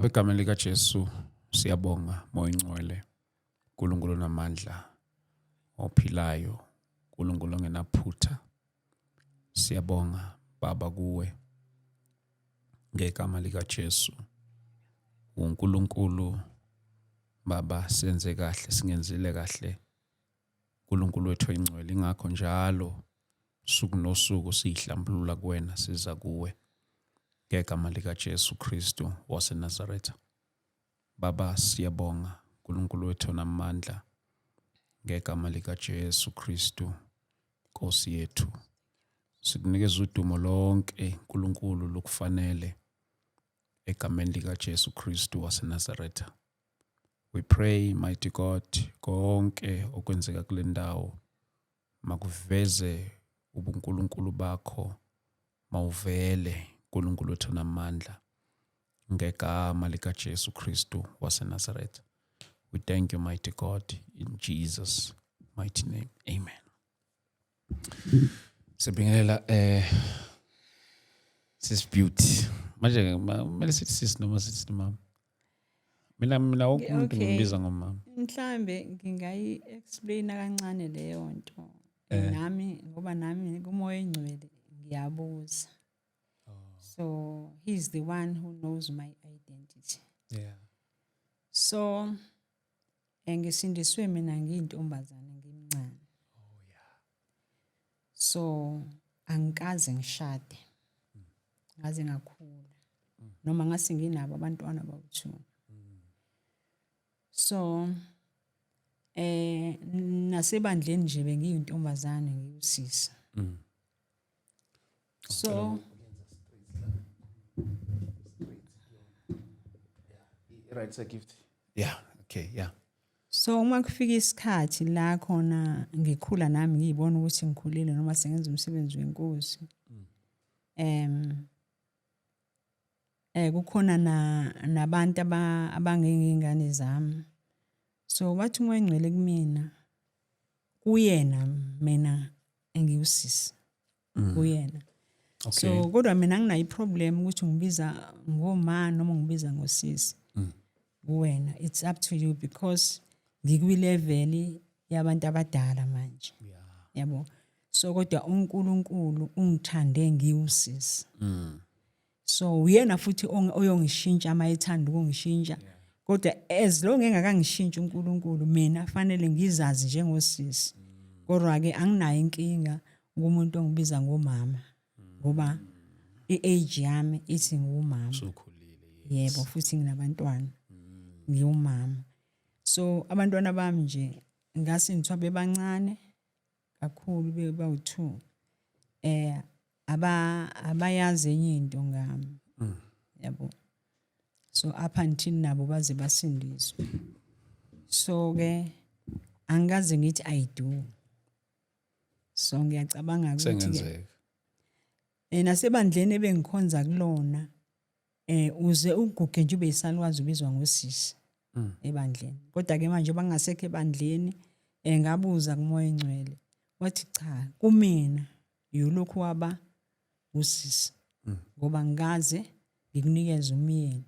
Egameni likaJesu siyabonga Moya Ingcwele, uNkulunkulu onamandla ophilayo, uNkulunkulu ongenaphutha. Siyabonga Baba kuwe ngegama likaJesu. UNkulunkulu Baba senze kahle singenzile kahle. uNkulunkulu wethu oyingcwele ingakho njalo suku nosuku siyihlambulula kuwena siza kuwe ngegama likaJesu Kristu waseNazaretha. Baba siyabonga uNkulunkulu wethu onamandla ngegama likaJesu Kristu Nkosi yethu. Sikunikeza udumo lonke uNkulunkulu lokufanele egameni likaJesu Kristu waseNazaretha. We pray mighty God konke okwenzeka kule ndawo makuveze ubuNkulunkulu bakho mawuvele uNkulunkulu wethu onamandla ngegama likaJesu Kristu waseNazaretha. We thank you mighty God in Jesus mighty name. Amen. Sibingelela sis Beauty. Manje kumele sithi sis noma sithi mama. Mina wonke umuntu ngimbiza ngomama. Mhlambe ngingayi explain kancane leyo nto. Nami ngoba nami kumoya engcwele ngiyabuza. So he's the one who knows my identity. So ngisindiswe mina ngiyintombazane ngimncane. So angikaze ngishade. Ngaze ngakhula. Noma ngase nginabo abantwana bawu2. So nasebandleni nje bengiyintombazane ngiyusisi. So right sir gift. Yeah, okay, yeah. So uma kufika isikhathi la khona ngikhula nami ngiyibona ukuthi ngikhulile noma sengenza umsebenzi wenkosi. Kukhona na nabantu abangengingane zami. So wathi uMoya Ngcwele kumina kuyena mina engiwusisi. Kuyena. So kodwa mina anginayo iproblem ukuthi ngibiza ngoma noma ngibiza ngosisi. Kuwena it's up to you because ngikwi level yabantu abadala manje. Yabo. So kodwa uNkulunkulu ungithande ngiwusisi. So uyena futhi oyongishintsha mayethanda ukungishintsha. Kodwa as long engakangishintshi uNkulunkulu mina fanele ngizazi njengosisi. Kodwa ke anginayo inkinga kumuntu ongibiza ngomama ngoba iage yami ithi ngumama. Usukhulile. Yebo futhi nginabantwana. Ngiwumama. So abantwana bami nje ngase ngithiwa bebancane kakhulu bebawu2. Abayazi enye into ngami. Yabo. So up until nabo baze basindiswe. So ke angikaze ngithi I do. So ngiyacabanga ukuthi ke Sengenzeka. Nasebandleni ebengikhonza kulona uze uguge nje ube yisalwazi ubizwa ngosisi ebandleni. Kodwa ke manje bangasekho ebandleni ngabuza kuMoya Engcwele wathi cha kumina yilokhu waba usisi ngoba ngikaze ngikunikeze umyeni.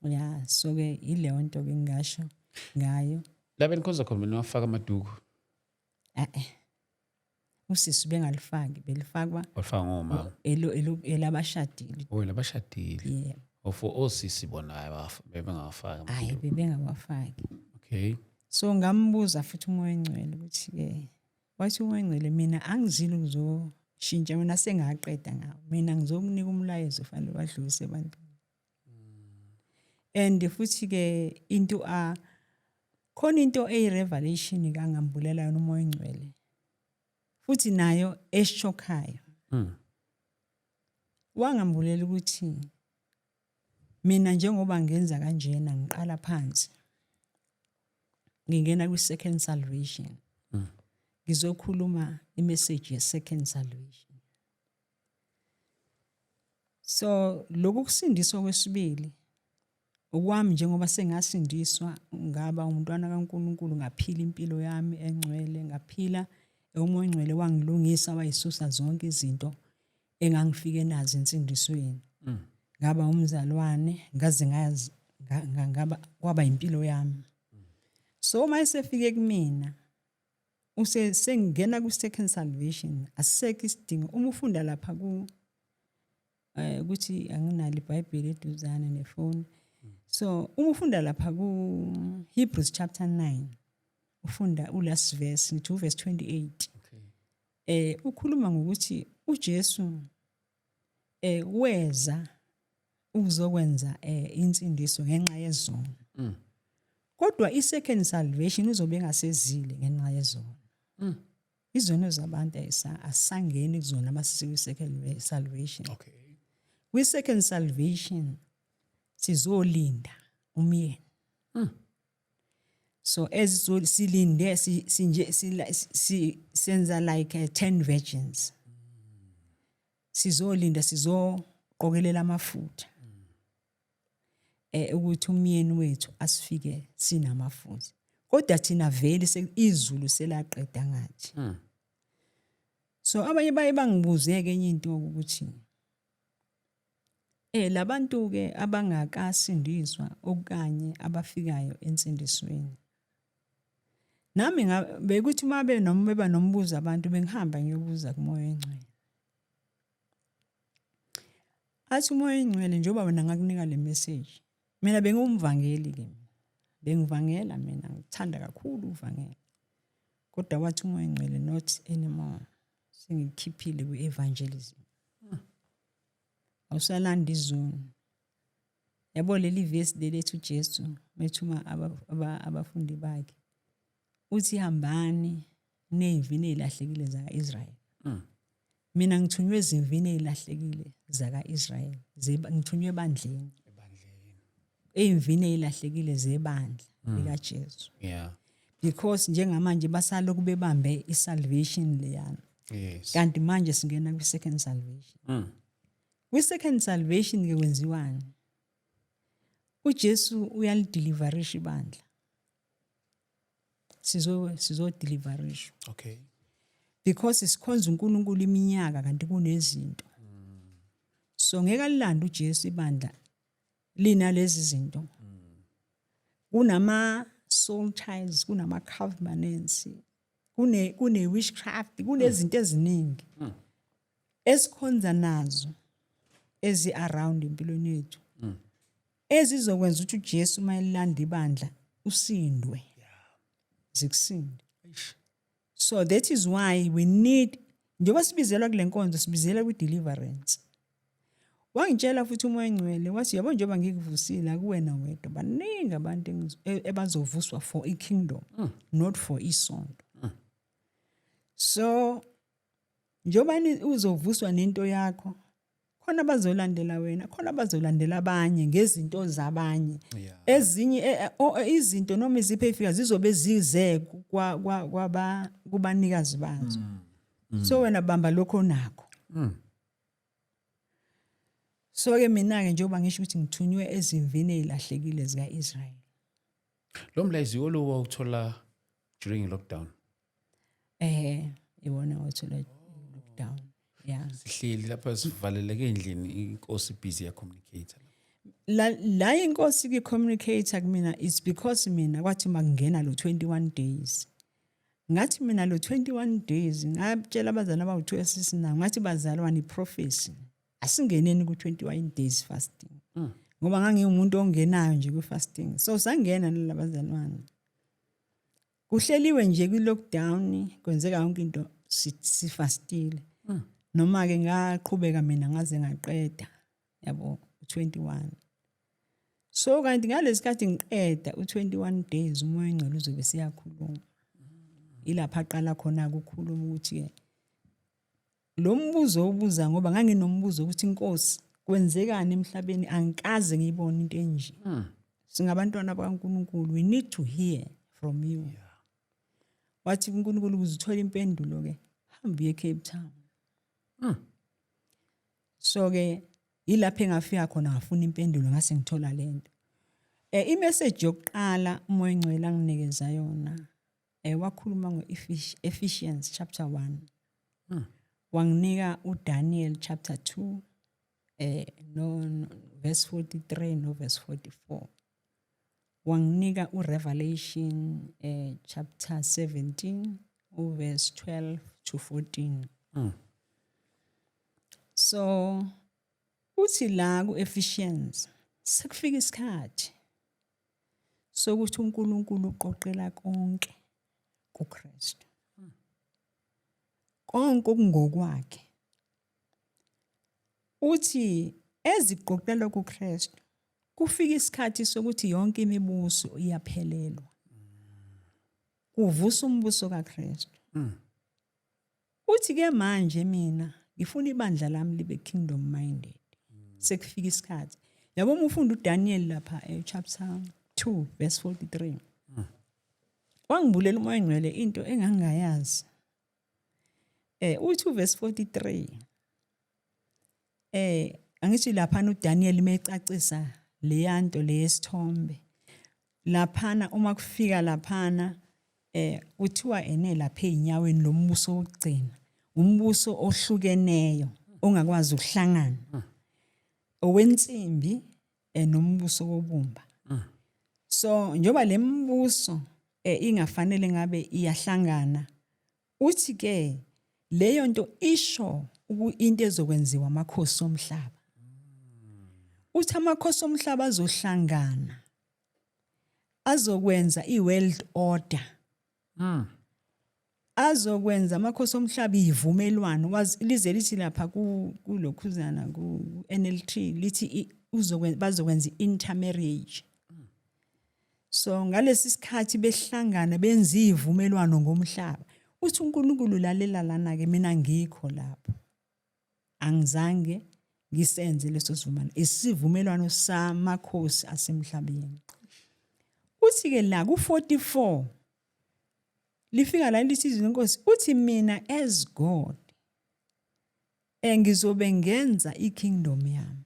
Ya so ke ileyo nto ke ngingasho ngayo. La benikhonza khona mina wafaka amaduku. Usisi bengalifaki belifakwa Walifaka ngomama. elo elabashadile. Oh labashadile. Yebo. Oh for osisi bona hayi bebengawafaki. Hayi bebengawafaki. Okay. So ngambuza futhi uMoya Engcwele ukuthi ke wathi uMoya Engcwele mina angizile ukuzoshintsha mina sengaqeda ngawo. Mina ngizokunika umlayezo fanele wadlulise ebantwini. And futhi ke into a khona into eyi revelation kangambulela yona uMoya Engcwele. Futhi nayo eshockayo. Wangambulela ukuthi mina njengoba ngenza kanjena ngiqala phansi. Ngingena kwi second salvation. Ngizokhuluma imessage ye second salvation. So lokhu kusindiswa kwesibili okwami njengoba sengasindiswa ngaba umntwana kaNkuluNkulu ngaphila impilo yami engcwele ngaphila uMoya Ongcwele wangilungisa wayisusa zonke izinto engangifike nazo insindisweni. Ngaba umzalwane, ngaze ngazi ngaba kwaba impilo yami. So uma esefike kumina, use sengena ku second salvation, asisekho isidingo. Uma ufunda lapha ku ukuthi anginalo iBhayibheli eduzane nefoni, so uma ufunda lapha ku Hebrews chapter 9, ufunda u-last verse, ngithi uverse 28, ukhuluma ngokuthi uJesu weza ukuzokwenza insindiso ngenxa yezono, kodwa i-second salvation uzobe engasezile ngenxa yezono. Izono zabantu asangeni kuzona mase kwi-second salvation. Kwi-second salvation sizolinda umyeni. So as silinde sinje senza like 10 virgins, sizolinda, sizoqokelela amafutha ukuthi umyeni wethu asifike sinamafutha, kodwa thina vele izulu selaqeda ngathi. So abanye baye bangibuze-ke enye into ukuthi labantu ke abangakasindiswa okanye abafikayo ensindisweni, nami bekuthi uma noma beba nombuzo abantu, bengihamba ngiyobuza kuMoya oNgcwele. Athi uMoya oNgcwele, njengoba wena ngakunika le message, mina bengumvangeli ke, mina bengivangela, mina ngithanda kakhulu ukuvangela, kodwa wathi uMoya oNgcwele, not anymore, sengikhiphile kwi-evangelism, awusalanda izoni. Yabo, leli vesi lelethu, uJesu methuma abafundi bakhe, uthi hambani nezimvini ezilahlekile zaka-Israyeli. Mina ngithunywe ezimvini ezilahlekile zaka-Israyeli, ngithunywe ebandleni, ey'mvini ey'lahlekile zebandla likaJesu, because njengamanje basalokhu bebambe i-salvation leyana, kanti manje singena kwi-second salvation. Kwi-second salvation ke kwenziwani? UJesu uyalideliverisha ibandla, sizodeliverishwa because sikhonza uNkulunkulu iminyaka kanti kunezinto. So ngeke alilande uJesu ibandla lina lezi zinto, kunama soul ties, kunama covenants, kune witchcraft, kunezinto eziningi esikhonza nazo ezi around empilweni yethu ezizokwenza ukuthi uJesu mayelanda ibandla usindwe, zikusinde. So that is why we need, njengoba sibizelwa kule nkonzo, sibizelwa kwi-deliverance. Wangitshela futhi uMoya oNgcwele, wathi, yabo, njengoba ngikuvusile, akuwena wedwa, baningi abantu ebazovuswa for i-kingdom, not for isonto. So njengoba uzovuswa nento yakho, khona bazolandela wena, khona bazolandela abanye ngezinto zabanye. Ezinye izinto noma izipho ey'fika zizobe zize kwaba kubanikazi bazo. So wena bamba lokho onakho. So ke mina-ke, njengoba ngisho ukuthi ngithunywe ezimvini ey'lahlekile zika-Israyeli. Lo mlayezo lo wawuthola during lockdown? Iwona wathola lockdown, yeah. Sihleli lapha sivaleleke endlini, inkosi busy ya communicate. La inkosi ki-communicate kumina, it's because mina kwathi makungena lo 21 days, ngathi mina lo 21 days, ngatshela abazali abawu-2 esisinawo, ngathi, bazalwane, i-prophecy, asingeneni ku-21 days fasting, ngoba ngangiwumuntu ongenayo nje kwi-fasting. So sangena nalabazalwane, kuhleliwe nje kwi-lockdown, kwenzeka yonke into, sifastile. Noma-ke ngaqhubeka mina ngaze ngaqeda, yabo, u-21. So kanti ngalesi khathi ngiqeda u-21 days, uMoya oNgcwele uzobe siyakhuluma. Ilapha aqala khona ukukhuluma ukuthi-ke lo mbuzo obuza, ngoba nganginombuzo ukuthi, inkosi, kwenzekani emhlabeni? Angikaze ngiyibone into enje. Singabantwana bakaNkulunkulu, we need to hear from you. Wathi uNkulunkulu, ukuze uthole impendulo ke, hamba uye eCape Town. So ke yilapho engafika khona, ngafuna impendulo, ngase ngithola lento. I-message yokuqala uMoya oNgcwele anginikeza yona, wakhuluma ngo-Ephesians chapter 1, wanginika uDaniel chapter 2, no, verse 43 no verse 44. Wanginika uRevelation chapter 17 uverse 12 to 14. So uthi la ku-Ephesians sekufika isikhathi sokuthi uNkulunkulu uqoqela konke kuKristu, konke okungokwakhe. Uthi eziqoqelwa kuKristu, kufika isikhathi sokuthi yonke imibuso iyaphelelwa, kuvusa umbuso kaKristu. Uthi ke manje mina ngifuna ibandla lami libe kingdom minded. Sekufika isikhathi, yabo, uma ufunda uDaniel lapha e chapter 2 verse 43, wangibulela uMoya oNgcwele into engangingayazi. Uthi uverse 43, angithi laphana uDaniel mecacisa leyanto leyesithombe laphana, uma kufika laphana kuthiwa ene lapha einyaweni lombuso wokugcina, umbuso ohlukeneyo ongakwazi ukuhlangana, owensimbi nombuso wobumba. So njoba lembuso ingafanele ngabe iyahlangana, uthi ke leyo nto isho into ezokwenziwa amakhosi omhlaba. Uthi amakhosi omhlaba azohlangana, azokwenza i-world order, azokwenza amakhosi omhlaba ivumelwano. Wazi lize lithi lapha kulokhuzana ku NLT, lithi uzokwenza, bazokwenza intermarriage. So ngalesi sikhathi behlangana benza ivumelwano ngomhlaba, uthi uNkulunkulu, lalela lana ke, mina ngikho lapho, angizange ngisenze leso sivumelwano, isivumelwano samakhosi asemhlabeni. Uthi ke la ku-44 lifika la lithi izwi lenkosi, uthi mina as God engizobe ngenza ikingdom yami,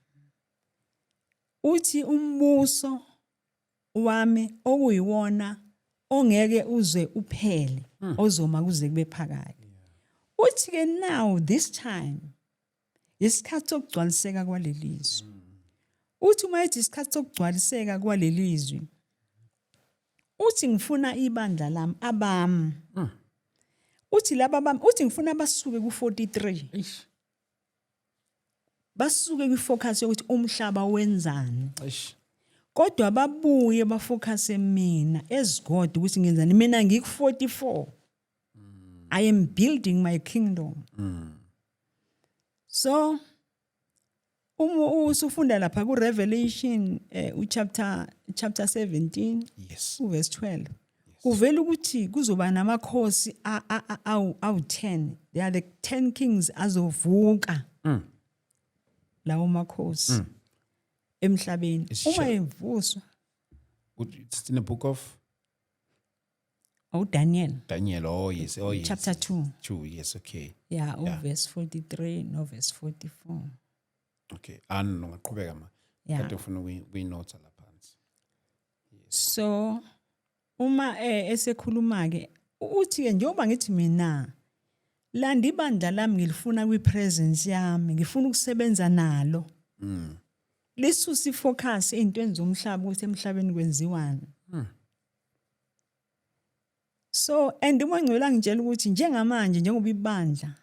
uthi umbuso wami okuyiwona ongeke uze uphele, ozoma kuze kube phakade. Uthi ke now this time isikhathi sokugcwaliseka kwalelizwi. Uthi uma ethi isikhathi sokugcwaliseka kwalelizwi, uthi ngifuna ibandla lami, abami, uthi laba bami, uthi ngifuna basuke ku-43, basuke kwifocus yokuthi umhlaba wenzani, kodwa babuye bafocus mina as God, ukuthi ngenzani mina ngiku-44. I am building my kingdom. So uma usufunda lapha ku Revelation uchapter 17 uverse 12, kuvela ukuthi kuzoba namakhosi awu 10. They are the 10 kings azovuka lawo makhosi emhlabeni uma evuswa. It's in the book of uDaniel. Daniel. Oh yes. Chapter 2. 2, yes, okay. Yeah, uverse 43 no verse 44. Okay, ano ngaqhubeka ma. Kade ufuna ukuyinotha lapha phansi. So uma esekhuluma ke, uthi ke njengoba ngithi mina landa ibandla lami, ngilifuna kwi-presence yami, ngifuna ukusebenza nalo, lisusa ifocus ey'ntweni zomhlaba, ukuthi emhlabeni kwenziwani. So and uma ngcwele angitshela ukuthi njengamanje, njengoba ibandla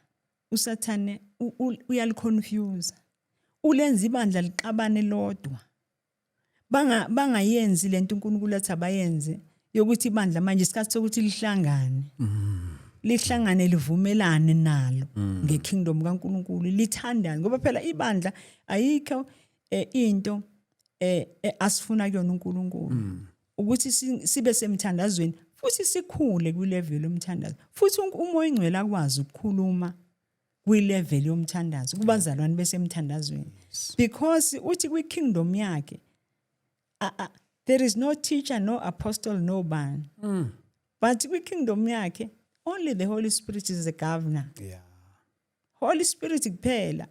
uSathane uyaliconfuse, ulenza ibandla liqabane lodwa, bangayenzi lento uNkulunkulu athi abayenze, yokuthi ibandla manje isikhathi sokuthi lihlangane, lihlangane, livumelane nalo ngekingdom kaNkulunkulu, lithandane, ngoba phela ibandla ayikho into asifuna kuyona uNkulunkulu ukuthi sibe semthandazweni futhi sikhule kwilevel yomthandazo, futhi uMoya oNgcwele akwazi ukukhuluma kwilevel yomthandazo kubazalwane besemthandazweni, because uthi kwi-kingdom yakhe there is no teacher, no apostle, no bani, but kwi-kingdom yakhe only the Holy Spirit is the governor. Holy Spirit kuphela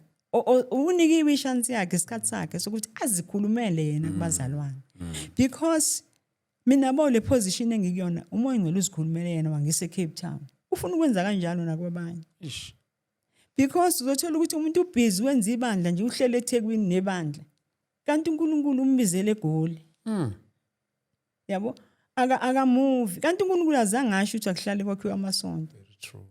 unikiwe ishansi yakhe, isikhathi sakhe sokuthi azikhulumele yena kubazalwane, because mina bo le position engikuyona, uMoya oNgcwele uzikhulumele yena wangise Cape Town. Ufuna ukwenza kanjalo nakwabanye, because uzothola ukuthi umuntu ubhizi wenza ibandla nje, uhlele eThekwini nebandla. Kanti uNkulunkulu umbizele eGoli. Yabo, akamuvi. Kanti uNkulunkulu azange asho ukuthi akuhlale kwakhiwe amasonto. Very true.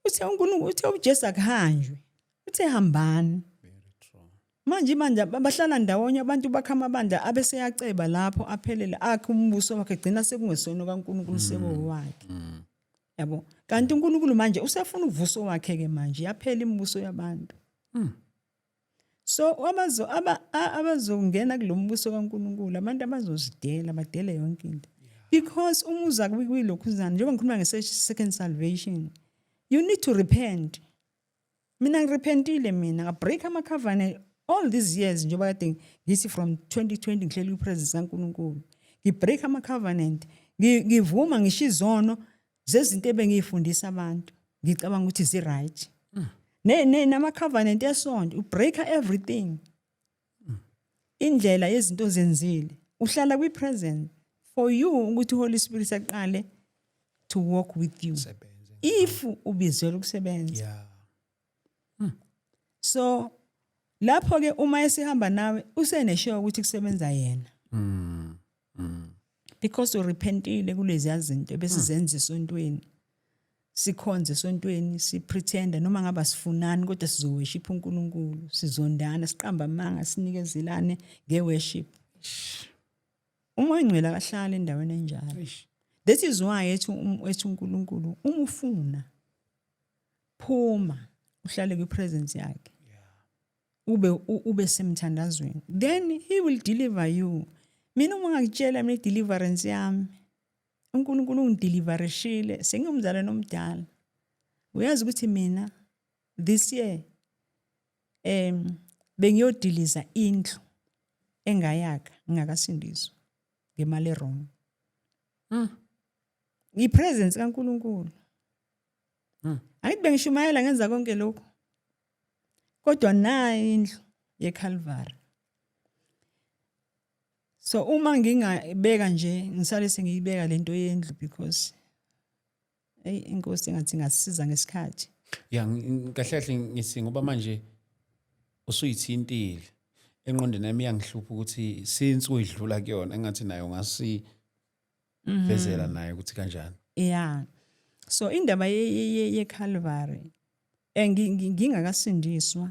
Uthe uNkulunkulu, uthe uJesu akuhanjwe, uthe hambani. Very true. Manje manje bahlala ndawonye abantu, bakha amabandla, abeseyaceba lapho aphelele, akhe umbuso wakhe, gcina sekungesono kaNkulunkulu, sekowakhe, yabo. Kanti uNkulunkulu manje usefuna uvuso wakhe ke manje, yaphela imibuso yabantu. So abazongena kulombuso kaNkulunkulu abantu abazozidela, badele yonke into, because uma uza kuyilokhuzana, njengoba ngikhuluma nge-second salvation, you need to repent. Mina ngirepentile, mina ngabreak ama-covenant all these years, njengoba kade ngithi from 2020 ngihleli kwi-presence kaNkulunkulu, ngibreak ama-covenant, ngivuma ngisho izono zezinto ebengiyifundisa abantu, ngicabanga ukuthi zi-right, ne ne nama-covenant esonto, ubreaka everything, indlela yezinto ozenzile. Uhlala kwi-presence for you ukuthi uHoly Spirit aqale to walk with you. Sebenze. If ubizelwe ukusebenza. So lapho ke uma esihamba nawe, usenesure ukuthi kusebenza yena, because urepentile kulezi zinto ebesizenza esontweni, sikhonze esontweni, sipretenda noma ngaba sifunani, kodwa sizoworship uNkulunkulu, sizondana, siqamba amanga, sinikezelane ngeworship. Uma oyingcwele akahlala endaweni enjalo. Eish. That is why ethi uNkulunkulu, uma ufuna, phuma uhlale kwipresence yakhe, ube semthandazweni, then he will deliver you. Mina uma ngakutshela mina deliverance yami, uNkulunkulu ungideliverishile sengingumzalwane omdala. Uyazi ukuthi mina this year bengiyodiliza indlu engayakha ngingakasindiswa ngemali ewrong. I-presence kaNkulunkulu. Angithi bengishumayela, ngenza konke lokhu, kodwa nayi indlu yeCalvary. So uma ngingabeka nje, ngisale sengiyibeka lento yendlu, because hey, inkosi engathi ingasiza ngesikhathi. Ya, kahle kahle ngithi ngoba manje usuyithintile engqondweni yami, iyangihlupha ukuthi since uyidlula kuyona, engathi nayo ngasivezela nayo ukuthi kanjani. Yeah, so indaba ye-Calvary, ngingakasindiswa,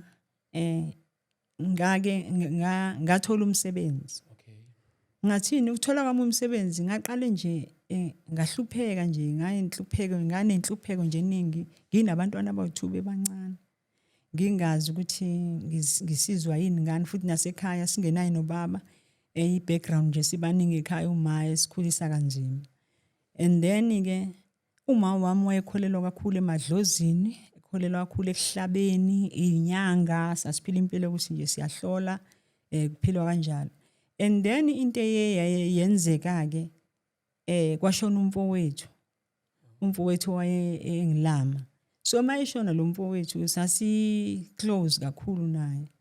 ngake ngathola umsebenzi. Ngathini ukuthola kwami umsebenzi, ngaqale nje ngahlupheka nje, ngayinhlupheko, nganenhlupheko nje eningi, nginabantwana abawu-2 bebancane, ngingazi ukuthi ngisizwa yini ngani, futhi nasekhaya singenayo nobaba, i-background nje sibaningi ekhaya, uma esikhulisa kanzima. And then ke uma wami wayekholelwa kakhulu emadlozini, ekholelwa kakhulu ekuhlabeni inyanga, sasiphila impilo ukuthi nje siyahlola, kuphilwa kanjalo. And then into eyenzeka ke, kwashona umfowethu, umfowethu waye engilama. So mayishona lo mfowethu, sasi close kakhulu naye.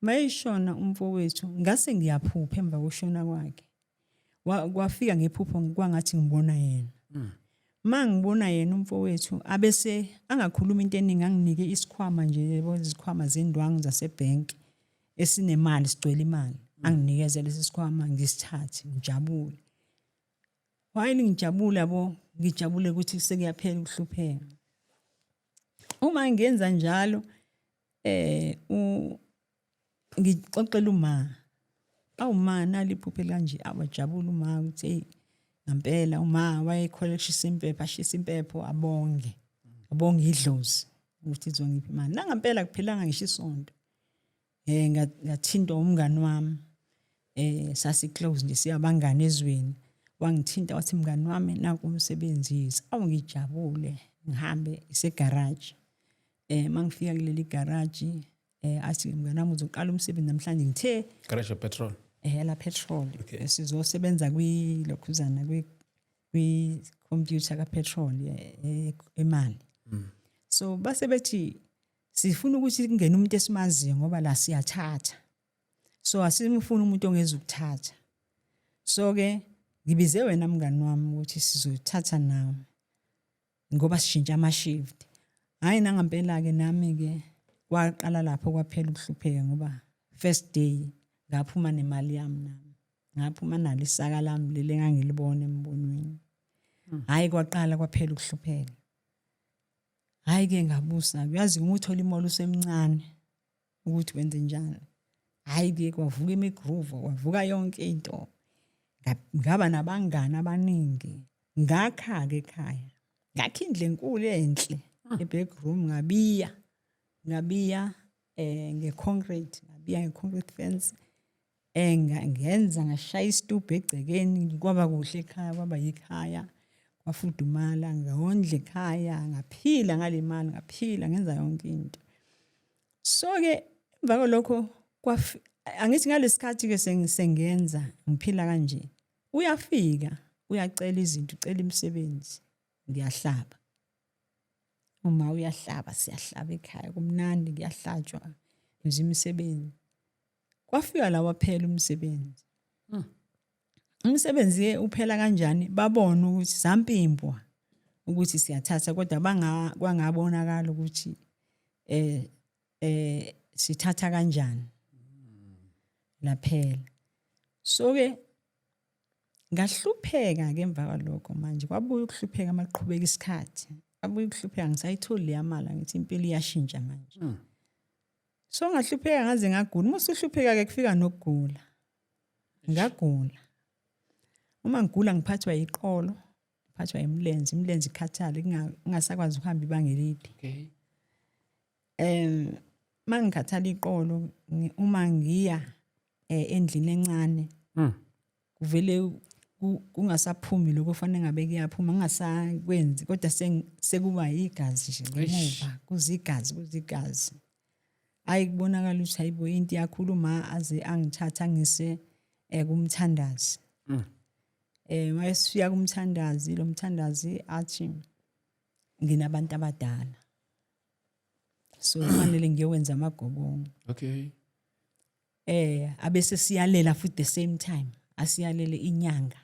Mayishona umfowethu, ngase ngiyaphupha emva kokushona kwakhe. Kwafika ngephupho kwangathi ngibona yena. Mangibona yena umfowethu, abese angakhuluma into eningi, anginike isikhwama nje, yebo, izikhwama zendwangu zasebank esinemali, sigcwele imali, anginikeze lesi sikhwama, ngisithathe ngijabule. While ngijabule, yabo, ngijabule ukuthi sekuyaphela ukuhlupheka. Uma ngenza njalo, ngixoxela uma, awu ma, nali iphupho kanje. Awajabula uma ukuthi hey, ngempela uma wayekhola ukushisa impepho, ashisa impepho, abonge, abonge idlozi ukuthi izongipha imali. Nangempela kuphelanga ngisho isonto, ngathintwa umngani wami, sasi close nje, siyabangani ezweni. Wangithinta wathi, "Mngani wami, naku umsebenzi." Awu, ngijabule, ngihambe isegarage. Mangifika kuleli garage, athi, "Mngani wami, uzoqala umsebenzi namhlanje." Ngithe Garage petrol. La petrol. Okay. Sizosebenza kwilokhuzana, kwi computer ka petrol emali. So base bethi sifuna ukuthi kungene umuntu esimaziyo, ngoba la siyathatha, so asimfuni umuntu ongezukuthatha. So ke ngibize wena mngani wami ukuthi sizothatha nawe ngoba sishintsha ama shift. Hayi, nangampela ke nami ke kwaqala lapho kwaphela ukuhlupheka, ngoba first day Ngaphuma nemali yami nami, ngaphuma nalo isaka lami leli engangilibona embonweni. Hhayi, kwaqala kwaphela ukuhlupheka. Hhayi-ke ngabusa, uyazi uma uthola imali usemncane ukuthi wenze njani. Hhayi-ke kwavuka imigroove, kwavuka yonke into. Ngaba nabangani abaningi. Ngakha-ke ekhaya. Ngakha indlu enkulu enhle, e-back room, ngabiya. Ngabiya nge-concrete, ngabiya nge-concrete fence. Ngenza ngashaya isitubhu egcekeni, kwaba kuhle ekhaya, kwaba yikhaya. Kwafudumala, ngondla ekhaya, ngaphila ngale mali, ngaphila ngenza yonke into. So-ke emva kwalokho angithi ngalesikhathi-ke sengenza ngiphila kanje. Uyafika uyacela izinto, ucela imisebenzi, ngiyahlaba. Uma uyahlaba, siyahlaba ekhaya, kumnandi, kuyahlatshwa, ngenza imisebenzi. Kwafika la waphela umsebenzi. Umsebenzi-ke uphela kanjani? Babona ukuthi sampimpwa ukuthi siyathatha, kodwa kwangabonakala ukuthi sithatha kanjani. Laphela. So-ke ngahlupheka ke emva kwalokho manje, kwabuya ukuhlupheka maqhubeka isikhathi. Kwabuya ukuhlupheka, ngisayitholi leya mali, ngithi impilo iyashintsha manje. So ngahlupheka ngaze ngagula. Uma usuhlupheka ke kufika nokugula. Ngagula. Uma ngigula ngiphathwa iqolo, ngiphathwa imilenze, imilenze ikhathale, ngingasakwazi ukuhamba ibanga elide. Okay. Mangikhathala iqolo, uma ngiya endlini encane, kuvele kungasaphumi lokho kufanele ngabe kuyaphuma, ngingasakwenzi, kodwa sekuba igazi nje ngemuva, kuza igazi, kuza igazi. Hayi, kubonakala ukuthi hayibo, into iyakhuluma, aze angithatha angise kumthandazi. Mayesifika kumthandazi, lo mthandazi athi nginabantu abadala, so kufanele ngiyokwenza amagobongo. Okay. Abese siyalela futhi the same time, asiyalele inyanga.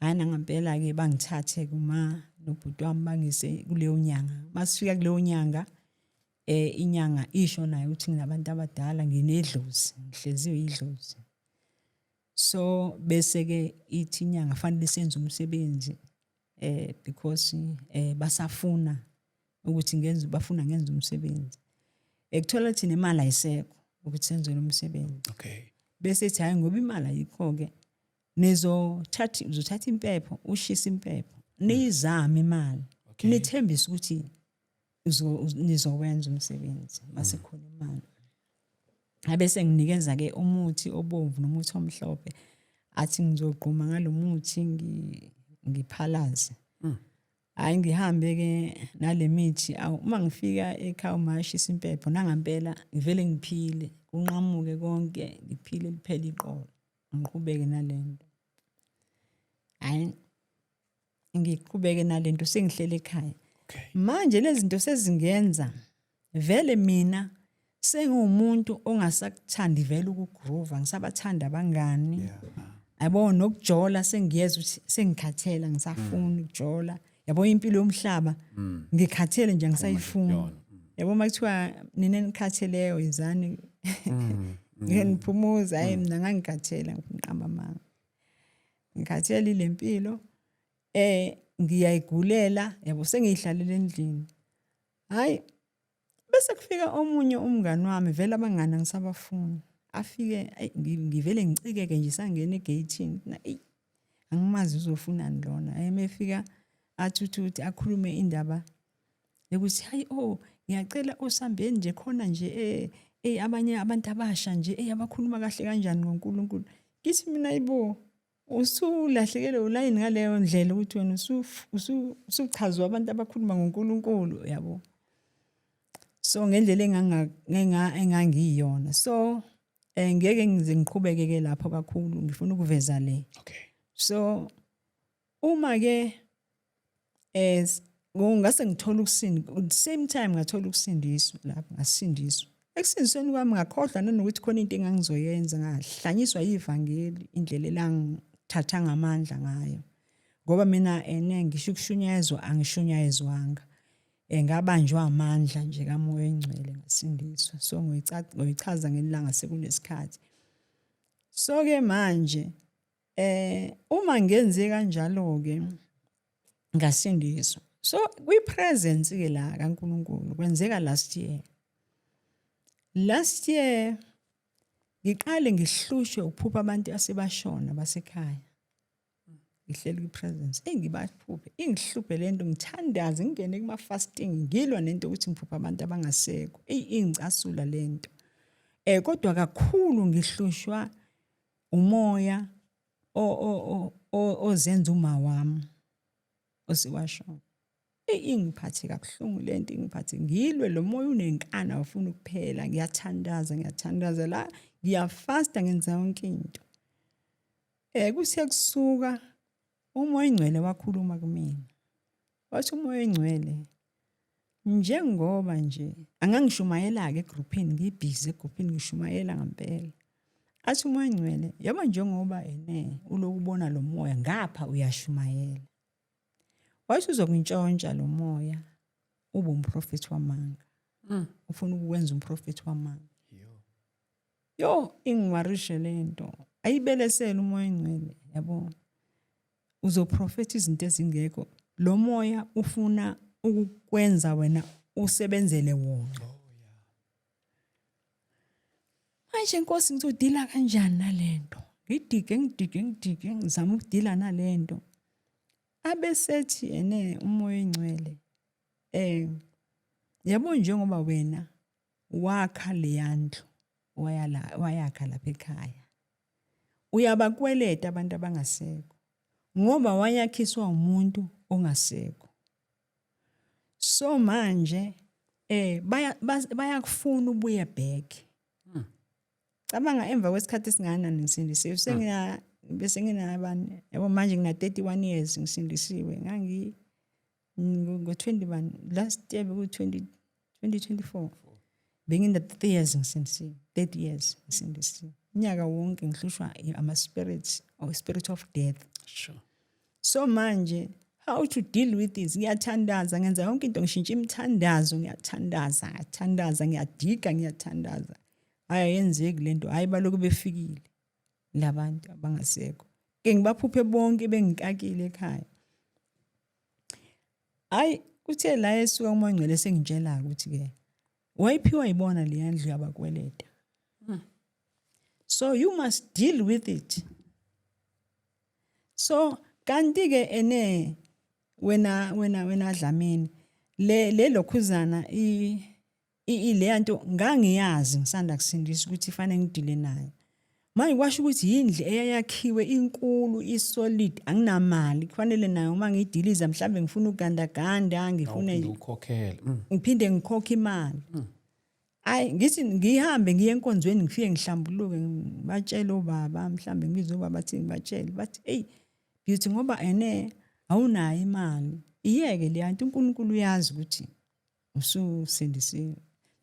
Hayi, ngempela ke bangithathe kuma nobhuti wami, bangise kuleyo nyanga. Masifika kuleyo nyanga, inyanga isho nayo ukuthi nginabantu abadala, nginedlozi, ngihleziwe idlozi. So bese ke ithi inyanga fanele senze umsebenzi, because basafuna ukuthi ngenze, bafuna ngenze umsebenzi. Ekuthola ukuthi nemali ayisekho ukuthi senze lo msebenzi. Okay. Bese ethi hayi, ngoba imali ayikho ke, nizothatha, uzothatha impepho, ushisa impepho, niyizame imali. Okay. Nithembise ukuthi nizowenza umsebenzi mase khona imali. Abese nginikeza ke umuthi obomvu nomuthi omhlophe, athi ngizogquma ngalomuthi, ngiphalaze. Hayi, ngihambe ke nale mithi. Awu, uma ngifika ekhaya, umashisa impepho, nangampela ngivele ngiphile, kunqamuke konke, ngiphile, liphele iqolo, ngiqhubeke nalento. Hayi, ngiqhubeke nalento, sengihlele ekhaya. Okay. Manje lezi zinto sezingenza vele mina sengiwumuntu ongasakuthandi vele ukugroova, ngisabathanda abangani. Yabo, nokujola sengiyeza ukuthi sengikhathela, ngisafuna ukujola. Yabo, impilo yomhlaba ngikhathele nje, ngisayifuni. Kuyona. Yabo, makuthiwa nina enikhatheleyo izani ngeniphumuza, hayi, mina ngangikhathela, ngiqamba amanga. Ngikhathele ile mpilo, ngiyayigulela, yabo, sengiyihlalela endlini. Hayi, bese kufika omunye umngani wami, vele abangani angisabafuni. Afike, ayi, ngivele ngicikeke nje, sangena egeyithini, na eyi, angimazi uzofunani lona. Emefika athi uthi akhulume indaba yokuthi hayi, oh, ngiyacela osambeni nje khona nje, abanye abantu abasha nje abakhuluma kahle kanjani ngoNkulunkulu. Ngithi mina, ayibo, usulahlekelwe ulayini ngaleyo ndlela ukuthi wena usuchazwa abantu abakhuluma ngoNkulunkulu, yabo. So ngendlela engangiyona, so ngeke ngize ngiqhubeke ke lapho kakhulu, ngifuna ukuveza le. Okay. So uma ke ngase ngithola ukusinda, same time ngathola ukusindiswa lapho, ngasindiswa. Ekusindisweni kwami ngakhohlwa nanokuthi khona into engangizoyenza, ngahlanyiswa yivangeli, indlela elangithatha ngamandla ngayo. Ngoba mina ene ngisho ukushunyayezwa angishunyayezwanga. Ngabanjwa amandla nje kaMoya oNgcwele, ngasindiswa. So ngoyichaza ngelanga sekunesikhathi. So ke manje uma ngenze kanjalo ke, ngasindiswa. So kwi presence ke la kaNkuluNkulu kwenzeka last year. Last year ngiqale ngihlushwe ukuphupha abantu asebashona basekhaya. Ngihleli kwi-presence, engibaphuphe, ingihluphe lento, ngithandaze, ngingene kuma-fasting, ngilwa nento ukuthi ngiphupha abantu abangasekho. Eyi, ingicasula lento. Kodwa kakhulu ngihlushwa umoya ozenza uma wami osewashona. Eyi, ingiphathe kabuhlungu lento, ingiphathe, ngilwe lo moya unenkani, awufuni ukuphela. Ngiyathandaza, ngiyathandaza la, ngiyafasta, ngenza yonke into. Kuthe kusuka uMoya oNgcwele wakhuluma kumina. Wathi uMoya oNgcwele, njengoba nje angangishumayela-ke egruphini, ngibhizi egruphini ngishumayela ngempela. Athi uMoya oNgcwele, yabo njengoba ene ulokubona lo moya ngapha uyashumayela. Wathi uzokuntshontsha lo moya ube umprofethi wamanga. Ufuna ukwenza umprofethi wamanga. Yo, ingiwarishe lento. Ayibelesele uMoya oNgcwele, yabo. Uzoprofetha izinto ezingekho. Lo moya ufuna ukukwenza wena usebenzele wona. Manje Nkosi, ngizodila kanjani nalento? Ngidige, ngidige, ngidige, ngizama ukudila nalento. Abesethi ene uMoya oNgcwele, yabo njengoba wena wakha leyandlu, wayala wayakha lapha ekhaya, uyabakweleta abantu abangasekho ngoba wayakhiswa umuntu ongasekho. So manje bayakufuna ubuye back. Cabanga, emva kwesikhathi esingakanani ngisindisiwe, sengina bese nginabani, yabo, manje ngina 31 years ngisindisiwe. Ngangi ngo-21 last year, beku 20 2024, bengina 30 years ngisindisiwe, 30 years ngisindisiwe. Unyaka wonke ngihlushwa ama spirits or spirit of death. So manje how to deal with this? Ngiyathandaza, ngenza yonke into, ngishintsha imithandazo, ngiyathandaza, ngiyathandaza, ngiyadiga, ngiyathandaza, hayi, ayenzeki lento. Hayi, baloku befikile labantu abangasekho ke, ngibaphuphe bonke bengikakile ekhaya. Hayi, kuthe la esuka uMoya oNgcwele sengitshela ukuthi ke wayiphiwa yibona le ndlu, yabakweleta, so you must deal with it. So kanti ke ene wena Dlamini, le lokhuzana i le nto ngangiyazi ngisanda kusindisa ukuthi ifanele ngidile nayo. Manje kwasho ukuthi yindlu eyayakhiwe inkulu, isolid, anginamali, kufanele nayo uma ngiyidiliza mhlambe ngifuna ugandaganda, ngifune Awuphinde ukhokhele. Ngiphinde ngikhokhe imali. Ayi, ngithi ngihambe ngiye enkonzweni, ngifike ngihlambuluke, ngibatshele obaba, mhlambe ngibize obaba, bathi ngibatshele, bathi, "Hey Beauty, ngoba ene awunayo imali, iyeke le yanto, uNkulunkulu uyazi ukuthi ususindisiwe."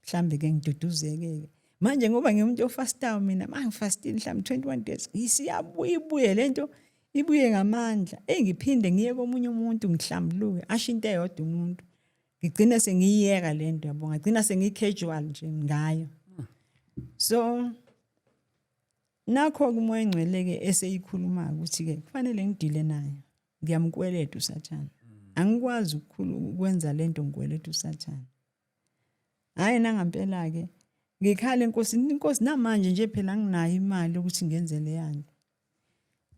Mhlambe ke ngiduduzeke ke manje ngoba ngiwumuntu ofastayo mina. Mangifastile mhlambe 21 days, isiyabuya, ibuye lento, ibuye ngamandla. Ey, ngiphinde ngiye komunye umuntu, ngihlambuluke, asho into eyodwa umuntu, ngigcine sengiyiyeka lento, yabo, ngagcina sengiyi-casual nje ngayo. So nakho ke uMoya oNgcwele-ke eseyikhuluma ukuthi-ke kufanele ngidile nayo, ngiyamkweleta uSathane, angikwazi ukwenza lento, ngikweleta uSathane. Hhayi, nangampela-ke ngikhala enkosini, inkosi, namanje nje phela anginayo imali ukuthi ngenze leyanto.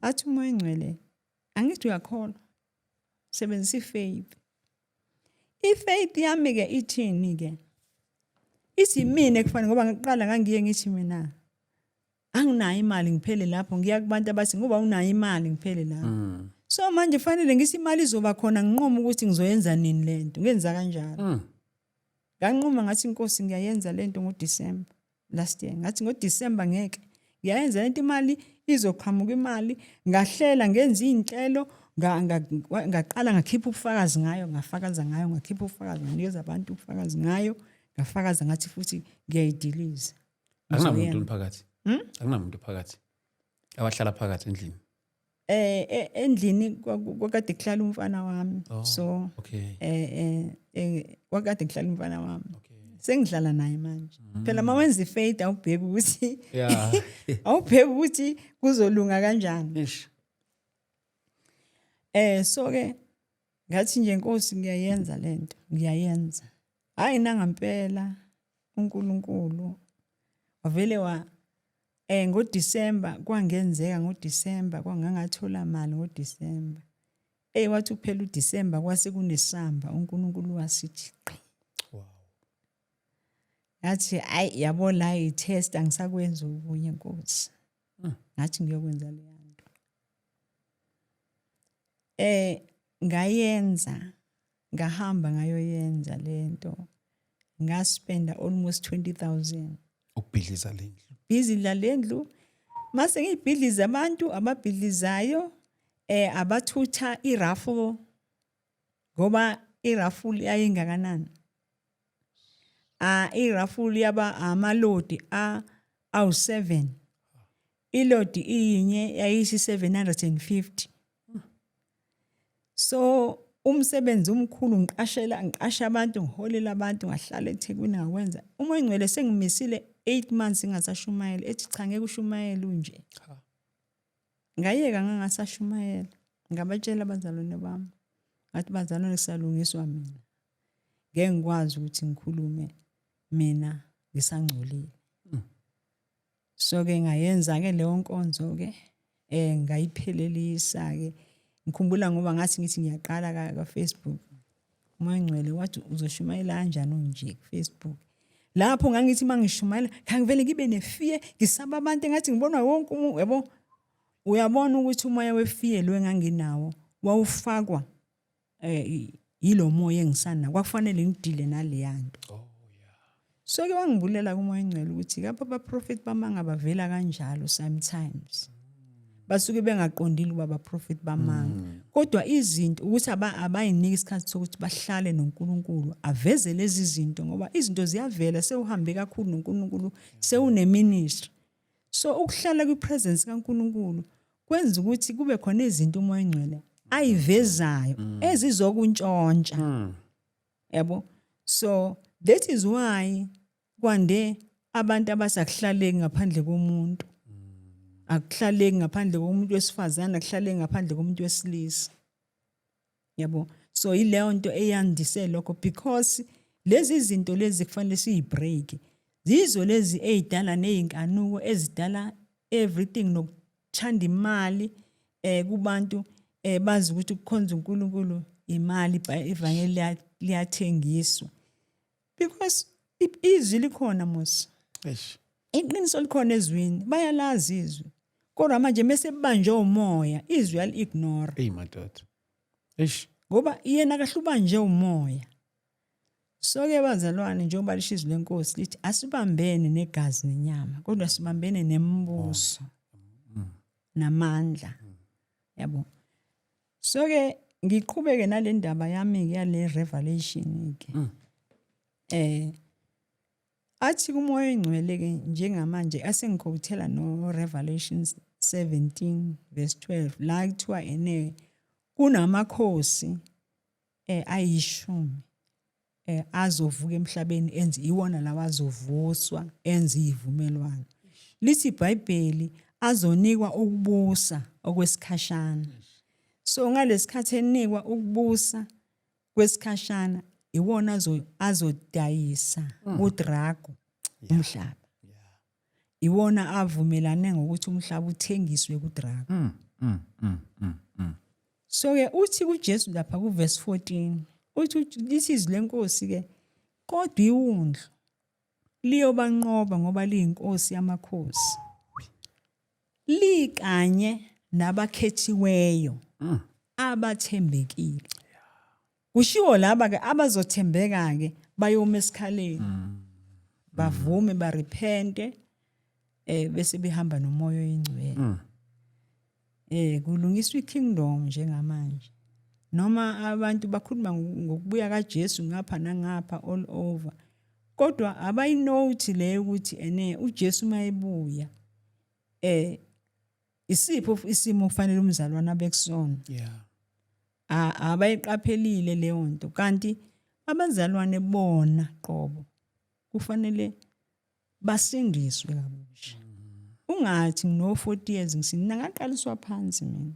Athi uMoya oNgcwele, angithi uyakholwa, sebenzisa i-faith. I-faith yami-ke ithini-ke? Ithi mina kufanele, ngoba ngiqala ngangiye ngithi mina anginayo imali, ngiphele lapho, ngiya kubantu abathi ngoba unayo imali, ngiphele lapho. So manje fanele ngithi imali izoba khona, nginqoma ukuthi ngizoyenza nini lento, ngenza kanjalo. Nganquma ngathi, inkosi, ngiyayenza lento ngoDecember last year. Ngathi ngoDecember ngeke ngiyayenza lento, imali izoqhamuka imali. Ngahlela, ngenza iy'nhlelo, ngaqala ngakhipha ubufakazi ngayo, ngafakaza ngayo, ngakhipha ubufakazi, nganikeza abantu ubufakazi ngayo, ngafakaza ngathi futhi ngiyayidiliza. Akunamuntu phakathi? Akunamuntu phakathi abahlala phakathi endlini? Endlini kwakade kuhlala umfana wami. So kwakade kuhlala umfana wami. Sengihlala naye manje. Phela mawenza ifaith awubheki ukuthi awubheki ukuthi kuzolunga kanjani. So ke ngathi nje, Nkosi, ngiyayenza lento, ngiyayenza. Hayi, nangampela uNkulunkulu wavele wa ngoDecember kwangenzeka, ngoDecember kwangangathola mali ngoDecember. Wathi uphela uDecember kwase kunesamba, uNkulunkulu wasithi qhi. Ngathi, "Hayi, yabo la i-test, angisakwenza okunye, Nkosi." Ngathi ngiyokwenza le nto. Ngayenza, ngahamba ngayoyenza lento. Ngaspenda almost 20,000. Ukubhidliza lendlu. Bhidliza lendlu. Mase ngiyibhidliza, abantu ababhidlizayo abathutha iraffle, ngoba iraffle yayingakanani? Ah, iraffle yaba amalodi a awu7. Ilodi iyinye yayisi 750. So umsebenzi omkhulu, ngiqashela, ngiqasha abantu, ngiholela abantu, ngahlala eThekwini, ngakwenza. Uma ingcwele sengimisile 8 months ngingasashumayela, ethi, "Cha, ngeke ushumayele unje." Ngayeka, ngangasashumayela. Ngabatshela abazalwane bami, ngathi, "Bazalwane, kusalungiswa mina, ngeke ngikwazi ukuthi ngikhulume mina ngisangcolile." So ke ngayenza ke leyo nkonzo ke, ngayiphelelisa ke. Ngikhumbula ngoba ngathi ngithi ngiyaqala ka Facebook, uMoya Ngcwele wathi, "Uzoshumayela kanjani unje ku Facebook?" Lapho ngangithi mangishumayela ngangivele ngibe nefear, ngisaba abantu, engathi ngibonwa wonke umuntu, yabo. Uyabona ukuthi umoya wefear lo enganginawo wawufakwa yilo moya engisana, kwakufanele ngidile naleyanto. So ke wangibulela kuMoya Ngcwele ukuthi kapha abaprofeti bamanga bavela kanjalo. Sometimes basuke bengaqondile ukuba abaprofeti bamanga, kodwa izinto ukuthi abayiniki isikhathi sokuthi bahlale noNkulunkulu aveze lezi zinto, ngoba izinto ziyavela sewuhambe kakhulu noNkulunkulu, sewune-ministry. So ukuhlala kwi-presence kaNkulunkulu kwenza ukuthi kube khona izinto uMoya Ngcwele ayivezayo ezizokuntshontsha, yabo. So that is why kwande abantu abasakuhlaleki ngaphandle komuntu, akuhlaleki ngaphandle komuntu wesifazane, akuhlaleki ngaphandle komuntu wesilisa, yabo. So ileyo nto eyandise lokho, because lezi zinto lezi kufanele siyibreak, zizo lezi ezidala nezinkanuko, ezidala everything, nokuthanda imali kubantu. Bazi ukuthi ukukhonza uNkulunkulu imali, ivangeli liyathengiswa, because izwi likhona mos. Iqiniso likhona ezwini, bayalazi izwi, kodwa manje mase banjwe umoya, izwi yali-ignore. Hey madoda, eish. Ngoba yena kahle ubanje umoya. So ke bazalwane, njengoba lisho izwi leNkosi lithi asibambene negazi nenyama, kodwa sibambene nembuso namandla, yabo. So ke ngiqhubeke nale ndaba yami yale revelation ke. Athi kuMoya Oyingcwele ke njengamanje asengiquotela no Revelations 17 verse 12, la kuthiwa ene kunamakhosi ayishumi azovuka emhlabeni, enze iwona lawa azovuswa enze ivumelwano. Lithi iBhayibheli azonikwa ukubusa okwesikhashana. So ngalesikhathi enikwa ukubusa kwesikhashana, iwona azodayisa udrago umhlaba, iwona avumelane ngokuthi umhlaba uthengiswe kudrago. So ke uthi kuJesu lapha ku verse 14, uthi, lithi izwi lenkosi ke, kodwa iwundlu liyobanqoba ngoba liyinkosi yamakhosi, likanye nabakhethiweyo abathembekile. Kushiwo laba ke abazothembeka ke, bayoma esikhaleni, bavume, barepente, bese behamba noMoya Oyingcwele. Kulungiswa ikingdom njengamanje, noma abantu bakhuluma ngokubuya kaJesu ngapha nangapha, all over, kodwa abayinote leyo ukuthi ene uJesu mayebuya. Isiphi isimo kufanele umzalwane abe kusona? Abayiqaphelile leyo nto, kanti abazalwane bona qobo kufanele basindiswe kabusha. Ungathi ngino 40 years ngisindisa, ngaqaliswa phansi mina.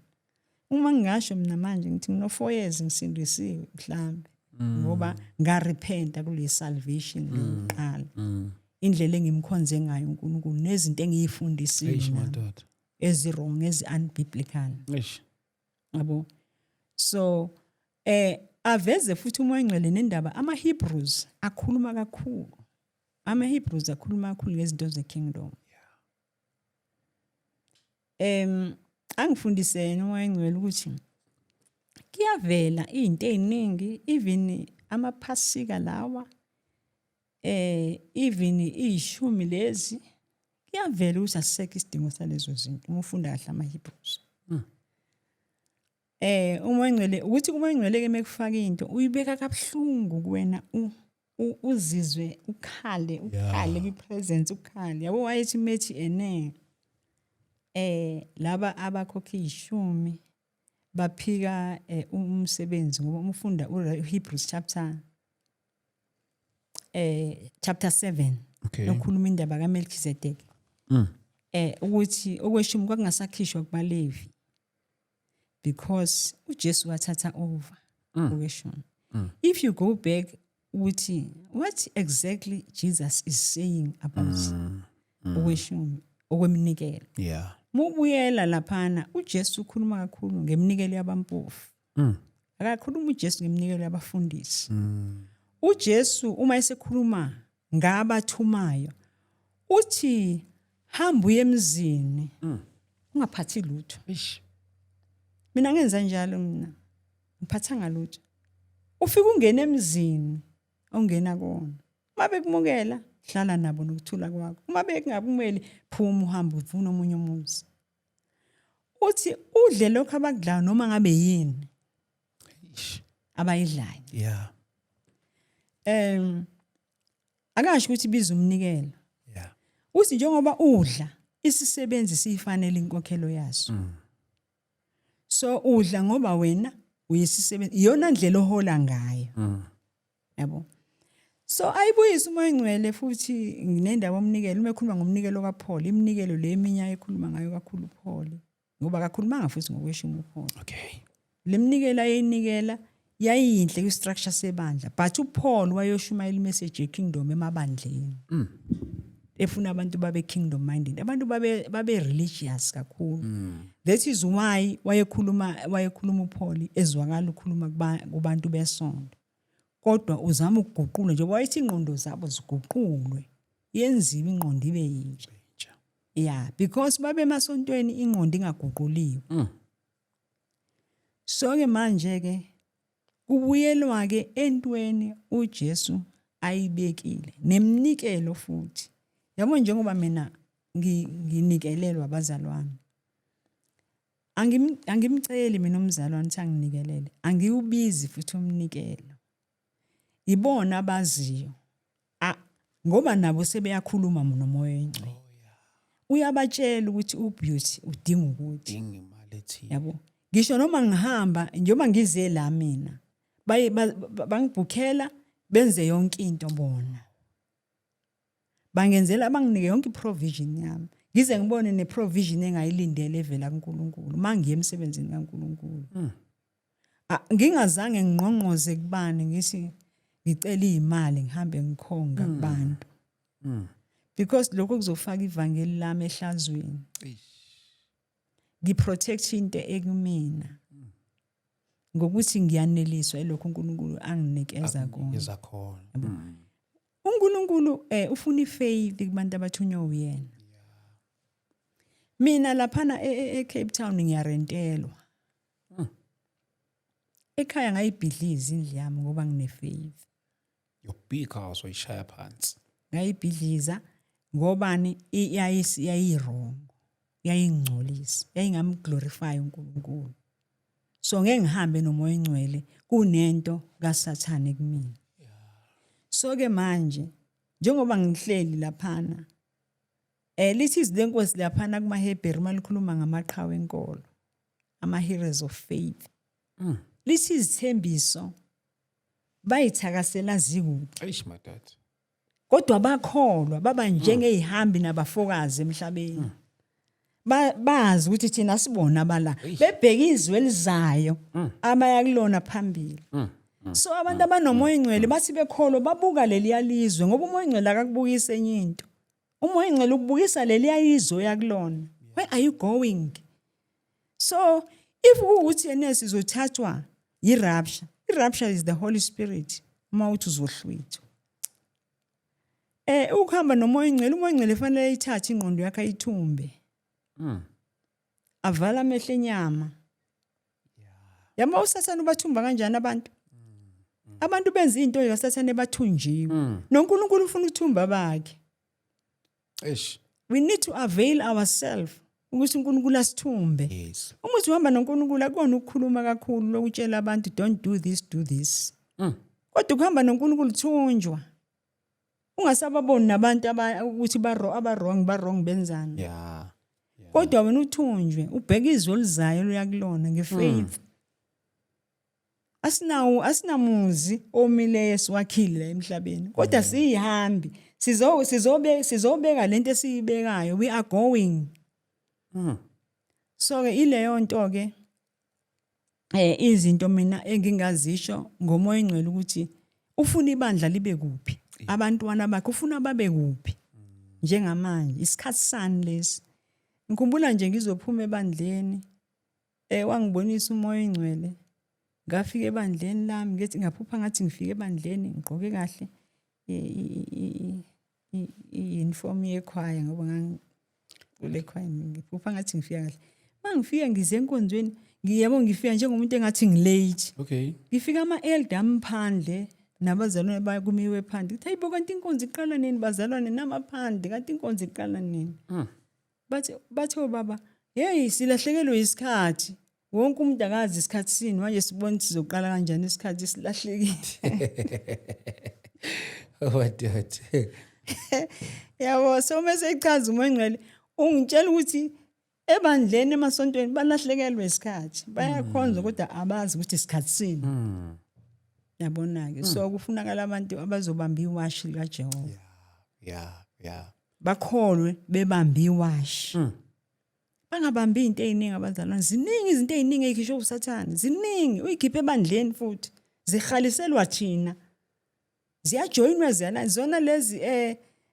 Uma ngingasho mina manje ngithi ngino 4 years ngisindisiwe mhlambe, ngoba ngarepenta kule salvation lokuqala, indlela engimkhonze ngayo uNkulunkulu nezinto engiyifundisiwe Eish, nami, madoda. ezi-wrong, ezi-unbiblical. Eish. Yabo, so aveze futhi uMoya oNgcwele nendaba ama-Hebrews akhuluma kakhulu, ama-Hebrews akhuluma kakhulu ngezinto ze-kingdom. Angifundise yena uMoya oNgcwele ukuthi kuyavela izinto eziningi, even amaphasika lawa, even ishumi lezi, kuyavela ukuthi asisekho isidingo salezo zinto uma ufunda kahle ama-Hebrews. UMoya oNgcwele ukuthi uMoya oNgcwele ke mekufaka into uyibeka kabuhlungu kuwena, uzizwe ukhale, ukhale kwi-presence, ukhale, yabo. Wayethi methi ene laba abakhokha ishumi baphika umsebenzi, ngoba uma ufunda uHebrews chapter 7 okhuluma indaba kaMelchizedek, ukuthi okweshumi kwakungasakhishwa kubaLevi because uJesu wathatha over okweshumi. If you go back ukuthi what exactly Jesus is saying about okweshumi, okweminikelo, mubuyela laphana, uJesu ukhuluma kakhulu ngeminikelo yabampofu. Akakhuluma uJesu ngeminikelo yabafundisi. UJesu uma esekhuluma ngabathumayo uthi, "Hamba uye emzini, ungaphathi lutho." Eish. Mina ngenza njalo, mina ngiphathanga lutho. Ufika ungena emzini ongena kuwona, uma bekumukela, hlala nabo nokuthula kwakho. Uma bekungakumeli, phuma uhambe uvuna omunye umuzi. Uthi udle lokho abakudlayo, noma ngabe yini Eish. abayidlayo. Akasho ukuthi biza umnikelo. Uthi njengoba udla, isisebenzi siyifanele inkokhelo yaso. So udla ngoba wena uyisisebenzi, iyona ndlela ohola ngayo, yabo. So ayibuyise uMoya oNgcwele futhi nendaba omnikelo, uma ekhuluma ngomnikelo kaPaul, iminikelo le eminye ayekhuluma ngayo kakhulu uPaul, ngoba akakhulumanga futhi ngokweshumi uPaul. Le minikelo ayeyinikela yayiyinhle kwi-structure sebandla, but uPaul wayoshumayela imessage ye-kingdom emabandleni, efuna abantu babe kingdom minded, abantu babe religious kakhulu. That is why wayekhuluma uPaul ezwakala ukhuluma kubantu besonto, kodwa uzama ukuguqula njengoba wayethi ingqondo zabo ziguqulwe, yenziwe ingqondo ibe yintsha. Intsha. Yeah, because babe emasontweni ingqondo ingaguquliwe. So ke manje ke kubuyelwa ke entweni uJesu ayibekile nemnikelo futhi, yabo. Njengoba mina nginikelelwa abazalwane, angimceli mina umzalwane ukuthi anginikelele, angiwubizi futhi umnikelo. Ibona abaziyo, ngoba nabo sebeyakhuluma noMoya oNgcwele, uyabatshela ukuthi uBeauty udinga ukuthi Dinga imali ethile. Yabo, ngisho noma ngihamba, njengoba ngize la mina, baye bangibhukhela, benze yonke into bona, bangenzela, banginike yonke iprovision yami, ngize ngibone neprovision engayilindele evela kuNkulunkulu uma ngiye emsebenzini kaNkulunkulu. Ngingazange ngingqongqoze kubani ngithi ngicela imali, ngihambe ngikhonga kubantu, because lokho kuzofaka ivangeli lami ehlazweni. Eish. Ngiprotect into ekumina ngokuthi ngiyaneliswa ilokho uNkulunkulu anginikeza kona. Akunikeza khona. uNkulunkulu ufuna ifaith kubantu abathunywa uyena. Mina laphana eCape Town ngiyarentelwa. Ekhaya ngayibhidliza indlu yami ngoba ngine-faith. Your big house wayishaya phansi. Ngayibhidliza ngobani? Yayi-wrong, yayingcolisa, yayingamglorify uNkulunkulu. So ngeke ngihambe noMoya oNgcwele kunento kaSathane kumina. So ke manje njengoba ngihleli laphana Lithi izwi lenkosi laphana kumaHebheru malikhuluma ngamaqhawe enkolo, ama heroes of faith. Lithi izithembiso bayithakasela zikude. Eish madoda. Kodwa bakholwa baba njengezihambi nabafokazi emhlabeni. Bazi ukuthi thina sibona abala bebheka izwe elizayo abaya kulona phambili. So abantu abanomoya ingcwele bathi bekholwa babuka leliya lizwe, ngoba umoya ingcwele akakubukisa enye into. Umoya ingcwele ukubukisa leliya izwe oyakulona. Where are you going? So if kuwukuthi yena sizothathwa yi-rapture, i-rapture is the Holy Spirit uma uthi uzohlwithwa. Ukuhamba nomoya ingcwele, umoya ingcwele fanele ayithathe ingqondo yakhe ayithumbe. Avala amehlo enyama. Yabo uSathane ubathumba kanjani abantu? Abantu benza into kaSathane bathunjiwe. NoNkulunkulu ufuna ukuthumba abakhe. Eish. We need to avail ourselves ukuthi uNkulunkulu asithumbe. Uma uthi uhamba noNkulunkulu akubona ukukhuluma kakhulu lokutshela abantu don't do this, do this. Kodwa ukuhamba noNkulunkulu thunjwa. Ungasababoni nabantu ukuthi aba wrong, ba wrong benzani. Kodwa wena uthunjwe, ubheke izwe olizayo oluya kulona ngefaith. Asinawo, asinamuzi omileyo esiwakhile la emhlabeni. Kodwa siyihambi. Sizobeka lento esiyibekayo. We are going. So ke ileyo nto ke izinto mina engingazisho ngomoya ingcwele ukuthi ufuna ibandla libe kuphi, abantwana bakhe ufuna babe kuphi njengamanje, isikhathi sani lesi. Ngikhumbula nje ngizophuma ebandleni, wangibonisa umoya ingcwele, ngafika ebandleni lami, ngithi ngaphupha ngathi ngifike ebandleni ngigqoke kahle i-uniform yekhwaya, ngoba ngangikule khwaya, ngiphupha ngathi ngifika kahle. Mangifika ngize enkonzweni, ngiyabo ngifika njengomuntu engathi ngilate. Ngifika ama-elder amphandle nabazalwane bakumiwe phandle. Ngithi hayibo, kanti inkonzo iqala nini bazalwane, namaphandle, kanti inkonzo iqala nini? Bathi obaba, hey, silahlekelwe isikhathi. Wonke umuntu akazi isikhathi sini, manje sibona ukuthi sizoqala kanjani isikhathi silahlekile. Oh madoda. Yabo, so mase echaza umoya ongcwele ungitshela ukuthi ebandleni emasontweni balahlekelwe isikhathi, bayakhonza kodwa abazi ukuthi isikhathi sini. Yabona ke, so kufunakala abantu abazobamba iwashi likaJehova. Bakholwe bebamba iwashi. Bangabambi into eziningi abazalwane, ziningi izinto eziningi ezikhishwe uSathane, ziningi uyikhiphe ebandleni futhi zihaliselwa thina. Ziyajoyinwa ziyana zona lezi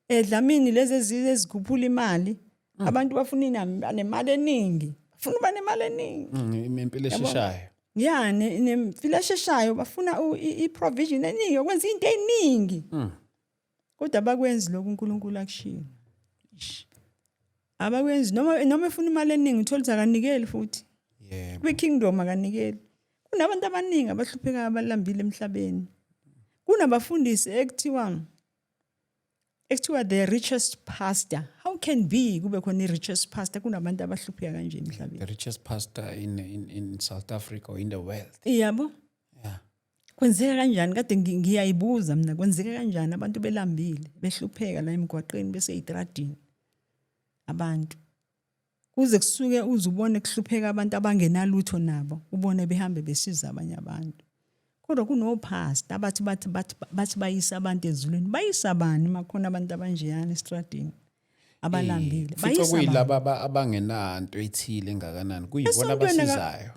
edlamini lezi ezikhuphula imali. Abantu bafuna nemali eningi, bafuna uba nemali eningi. Impilo esheshayo. Ya, nempilo esheshayo, bafuna i-provision eningi yokwenza into eningi. Kodwa abakwenzi lokhu uNkulunkulu akushiyo. Abakwenzi noma efuna imali eningi uthola ukuthi akanikeli futhi. Kwi-kingdom akanikeli. Kunabantu abaningi abahluphekayo abalambile emhlabeni. Kunabafundisi ekuthiwa the richest pastor. How can be kube khona i-richest pastor kunabantu abahlupheka kanje emhlabeni? The richest pastor in South Africa or in the world. Yabo. Kwenzeka kanjani? Kade ngiyayibuza mina, kwenzeka kanjani abantu belambile, behlupheka la emgwaqeni bese eyitradini abantu. Kuze kusuke uze ubone kuhlupheka abantu abangenalutho nabo, ubone behambe besiza abanye abantu. Kodwa kunopastor abathi bathi bathi bathi bayisa abantu ezulwini. Bayisa bani makhona abantu abanjeyana estradini abalambile? Fica Bayisa bani? kuyilaba abangenanto ethile engakanani, kuyibona Esontweni abasizayo.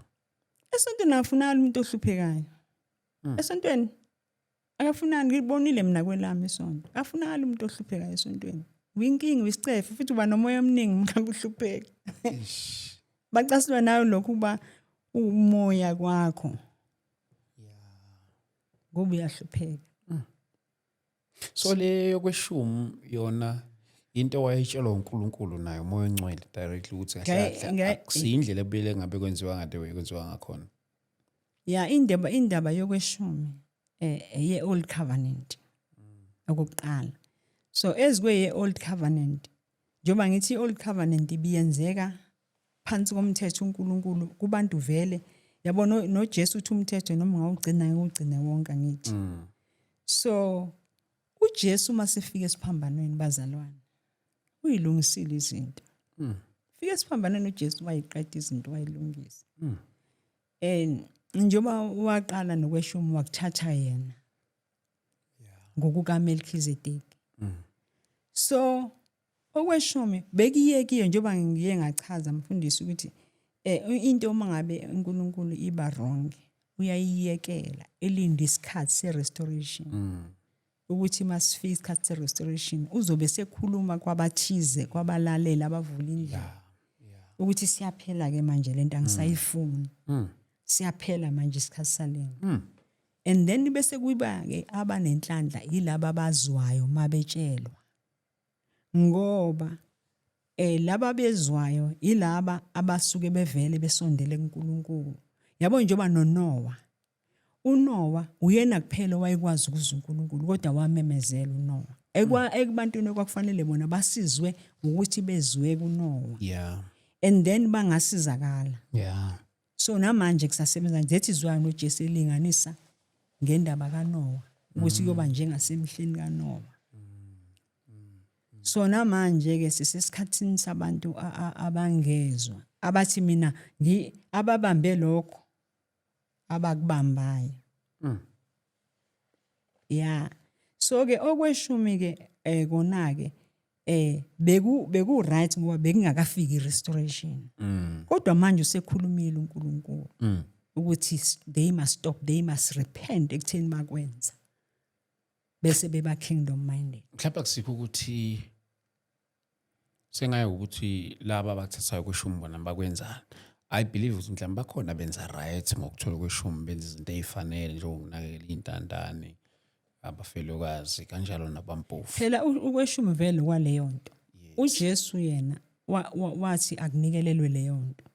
Esontweni akafunakali umuntu ohluphekayo. Esontweni akafunani, ngibonile mina kwelami isonto. Akafunakali umuntu ohluphekayo esontweni. Uyinkinga, uyisicefe, futhi uba nomoya omningi uma uhlupheka. Bacasulwa nayo lokhu kuba umoya kwakho. Ngoba uyahlupheka. So le yokweshumi yona into wayetshelwa uNkulunkulu nayo umoya ongcwele directly ukuthi kahle kahle akusiyindlela ebuyele ngabe kwenziwa ngade kwenziwa ngakhona. Ya, indaba yokweshumi ye Old Covenant okokuqala. So ezikwe Old Covenant, njengoba ngithi Old Covenant ibiyenzeka phansi komthetho uNkulunkulu kubantu vele, yabo, noJesu uthi umthetho noma ungawugcina ngewugcine wonke angithi. So uJesu masefika esiphambanweni bazalwane, Uyilungisile izinto. Fike siphambaneni, uJesu wayiqeda izinto, wayilungisa. And njengoba waqala nokweshumi, wakuthatha yena ngokukaMelchizedeki. So okweshumi bekuyekiwe, njengoba ngiye ngachaza, mfundisi, ukuthi into uma ngabe uNkulunkulu iba wrong, uyayiyekela elinde isikhathi se-restoration, ukuthi masifika isikhathi se-restoration uzobe sekhuluma kwabathize, kwabalalela, abavula indlela, ukuthi siyaphela ke manje lento, angisayifuni, siyaphela manje isikhathi salena. And then bese kuba ke abanenhlanhla yilaba abazwayo mabetshelwa, ngoba laba bezwayo ilaba abasuke bevele besondele kuNkulunkulu, yabo. Njengoba noNoah, uNoah uyena kuphela owayekwazi ukuzwa uNkulunkulu, kodwa wamemezela uNoah ekwa ekubantwini okwakufanele bona basizwe ukuthi bezwe kuNoah and then bangasizakala. So namanje kusasebenza. That is why noJesu elinganisa ngendaba kaNoah ukuthi kuyoba njengasemhleni kaNoah. So namanje ke sisesikhathini sabantu abangezwa, abathi mina ababambe lokho abakubambayo. Ya, so ke okweshumi ke kona ke beku right ngoba bekungakafiki restoration, kodwa manje usekhulumile uNkulunkulu ukuthi they must stop, they must repent ekutheni bakwenza bese beba kingdom minded. Mhlawumbe akusikho ukuthi sengaye ukuthi laba abathathayo kweshumi bona bakwenzani. I believe ukuthi mhlawumbe bakhona benza right ngokuthola kweshumi, benza izinto ey'fanele, njengokunakekela iy'ntandane, abafelokazi, kanjalo nabampofu. Phela ukweshumi vele kwaleyo nto, uJesu yena wathi akunikelelwe leyo nto,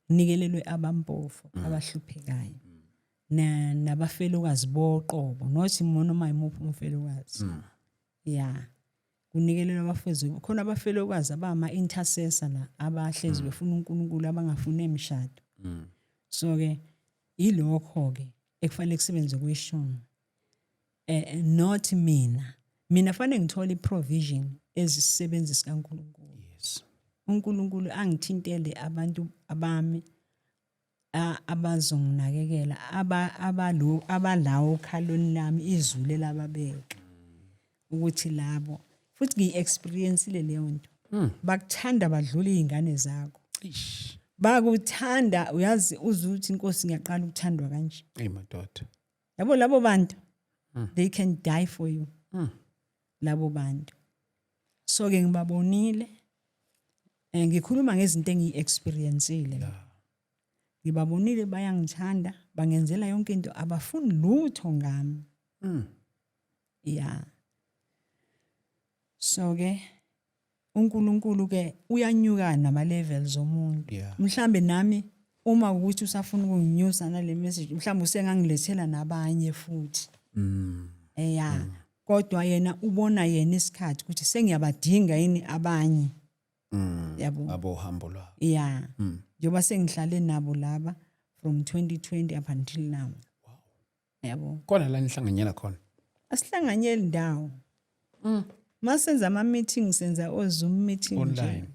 nikelelwe abampofu, abahluphekayo na nabafelokazi boqobo, not noma imuphi umfelokazi. Ya, kunikelelwa abafezi khona, abafelokazi abama-intercessor la, abahlezi befuna uNkulunkulu, abangafuni emishado. So ke ilokho ke ekufanele kusebenze kweshumi, not mina. Mina fanele ngithole i-provision ezisisebenzi sikaNkulunkulu. UNkulunkulu angithintele abantu abami abazonginakekela, aba abalo abalawo okhalweni lami, izwi lababeka ukuthi labo. Futhi ngiyi-experience-ile leyo nto, bakuthanda badlula iy'ngane zakho. Ish. Bakuthanda, uyazi, uze uthi, "Inkosi, ngiyaqala ukuthandwa kanje." Eyi madoda. Yabo, labo bantu, they can die for you, labo bantu. So ke ngibabonile, ngikhuluma ngezinto engiyi-experience-ile. Ngibabonile, bayangithanda, bangenzela yonke into, abafuni lutho ngami. Ya, so ke uNkulunkulu ke uyanyuka nama levels omuntu. Mhlambe nami uma ukuthi usafuna ukunginyusa nale message, mhlambe usengangilethela nabanye futhi. Ya, kodwa yena ubona yena isikhathi ukuthi sengiyabadinga yini abanye, yabo. Abohambo lwabo. Ya, njengoba sengihlale nabo laba from 2020 up until now, yabo. Khona la nihlanganyela khona? Asihlanganyeli ndawo. Masenza ama-meeting, senza o-Zoom meeting nje. Online.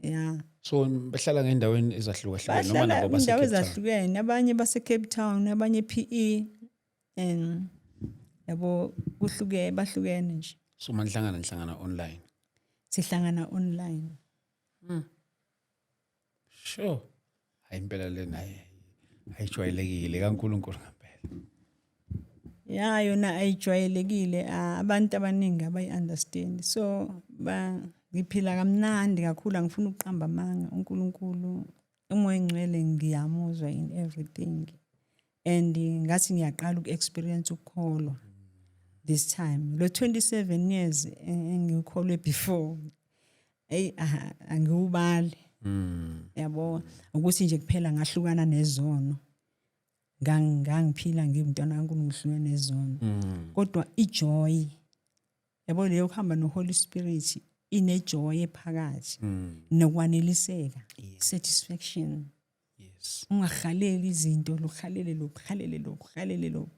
Ya. So bahlala ngendaweni ezahlukahlukene noma Bahlala nabo indawo base-Cape Town? ezahlukene, abanye base-Cape Town, abanye PE and yabo, kuhluke, bahlukene nje. So manihlangana, nihlangana online? Sihlangana online. Sure, hayi impela lena ayijwayelekile kaNkulunkulu ngempela. Ya, yona ayijwayelekile. Abantu abaningi abayi-understand. So ba ngiphila kamnandi kakhulu, angifuni ukuqamba amanga. UNkulunkulu, uMoya oNgcwele, ngiyamuzwa in everything, and ngathi ngiyaqala uku-experience ukukholwa this time. Lo 27 years engikholwe before, hey, angiwubali, yabo, ukuthi nje kuphela ngahlukana nezono. Ngangiphila ngiyumntwana kaNkulunkulu, ngihlukene nezono, kodwa ijoy, yabo, leyo kuhamba no-Holy Spirit, inejoy ephakathi nokwaneliseka, satisfaction. Ungahaleli izinto, lokuhalele lokhu, halele lokhu, halele lokhu,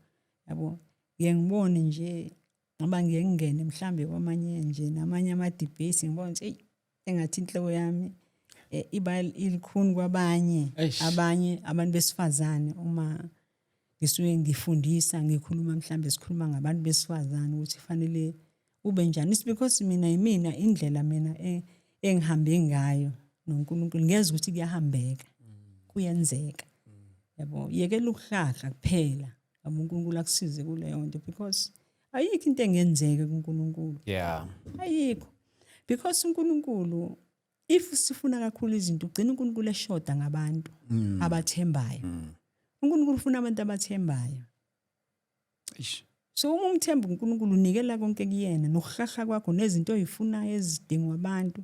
yabo. Ngiye ngibone nje ngoba ngiye ngingene mhlambe kwamanye nje namanye ama-debates, ngibone ukuthi eyi. Engathi inhloko yami iba ilikhuni kwabanye. Eish. Abanye abantu besifazane, uma ngisuke ngifundisa, ngikhuluma, mhlambe sikhuluma ngabantu besifazane ukuthi fanele ube njani, it's because mina, yimina indlela mina engihambe ngayo noNkulunkulu, ngiyeza ukuthi kuyahambeka, kuyenzeka, yabo. Yekela ukuhlahla kuphela, yabo. uNkulunkulu akusize kuleyo nto, because ayikho into engenzeka kuNkulunkulu. Ayikho, because uNkulunkulu, if sifuna kakhulu izinto, ugcina uNkulunkulu eshoda ngabantu abathembayo. uNkulunkulu ufuna abantu abathembayo. Eish. So uma umthemba uNkulunkulu, unikela konke kuyena, nokuhlahla kwakho nezinto oyifunayo ezidingwa abantu,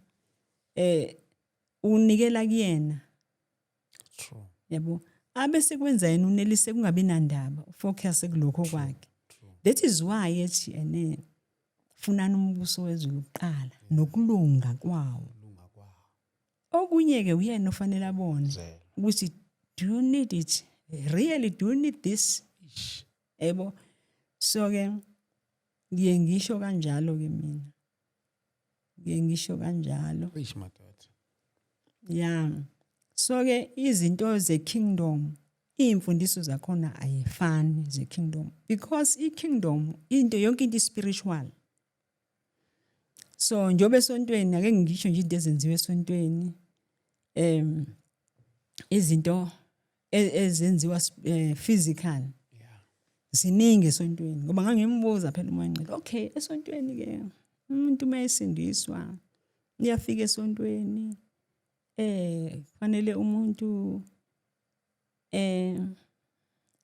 unikela kuyena. Yabo, abese kwenza yena unelise, kungabi nandaba, ufocus kulokho kwakhe. That is why ethi ene funani umbuso wezulu kuqala nokulunga kwawo. Lunga kwawo. Okunye ke uyena ofanele abone Zela. ukuthi do you need it really, do you need this, yebo. So ke ngiye ngisho kanjalo ke mina, ngiye ngisho kanjalo. Eish, madoda. Ya, so ke izinto ze-kingdom, iy'mfundiso zakhona ayifani ze-kingdom, because i-kingdom into yonke into spiritual. So njengoba esontweni, ake ngisho nje into ezenziwe esontweni, izinto ezenziwa physical ziningi esontweni, ngoba ngangimbuza phela uMoya Ngcwele, okay, esontweni ke umuntu uma esindiswa uyafika esontweni, kufanele umuntu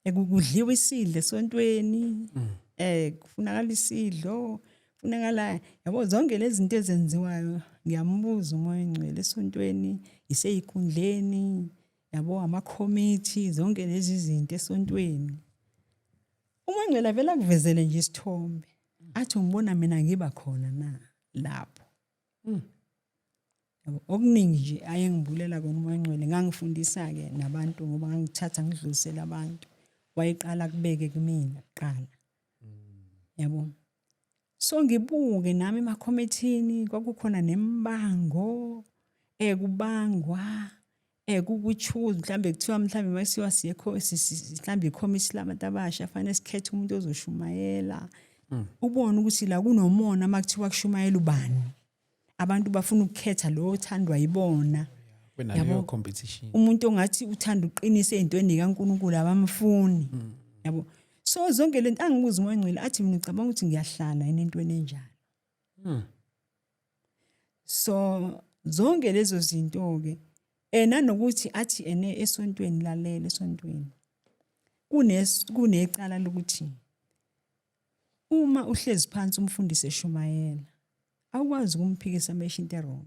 kudliwa isidlo esontweni, kufunakala isidlo, kufunakala, yabo, zonke lezi zinto ezenziwayo. Ngiyambuza uMoya Ngcwele, esontweni iseyikhundleni, yabo, amakhomithi, zonke lezi zinto esontweni. uMoya Ngcwele avela akuvezele nje isithombe, athi ngibona mina ngiba khona na lapho. Yabo, okuningi nje ayengibulela kona uMoya Ngcwele. Ngangifundisa-ke nabantu, ngoba ngangithatha ngidlulisele abantu, wayeqala kubeke kumina kuqala, yabo. So ngibuke nami emakhomithini kwakukhona nembango, ekubangwa kuku-choose mhlambe, kuthiwa mhlambe masiwa siye mhlambe ikhomisi labantu abasha, fanele sikhethe umuntu ozoshumayela. Ubone ukuthi la kunomona, uma kuthiwa kushumayela ubani, abantu bafuna ukukhetha lo othandwa yibona. Kunaleyo competition. Umuntu ongathi uthanda uqinise ey'ntweni kaNkulunkulu abamfuni, yabo. So zonke lento angibuza uMoya Ngcwele, athi mina ucabanga ukuthi ngiyahlala yini entweni enjalo? So zonke lezo zinto-ke, nanokuthi athi ene esontweni, lalela, esontweni kunecala lokuthi uma uhlezi phansi umfundisi eshumayela, awukwazi ukumphikisa mesho into wrong,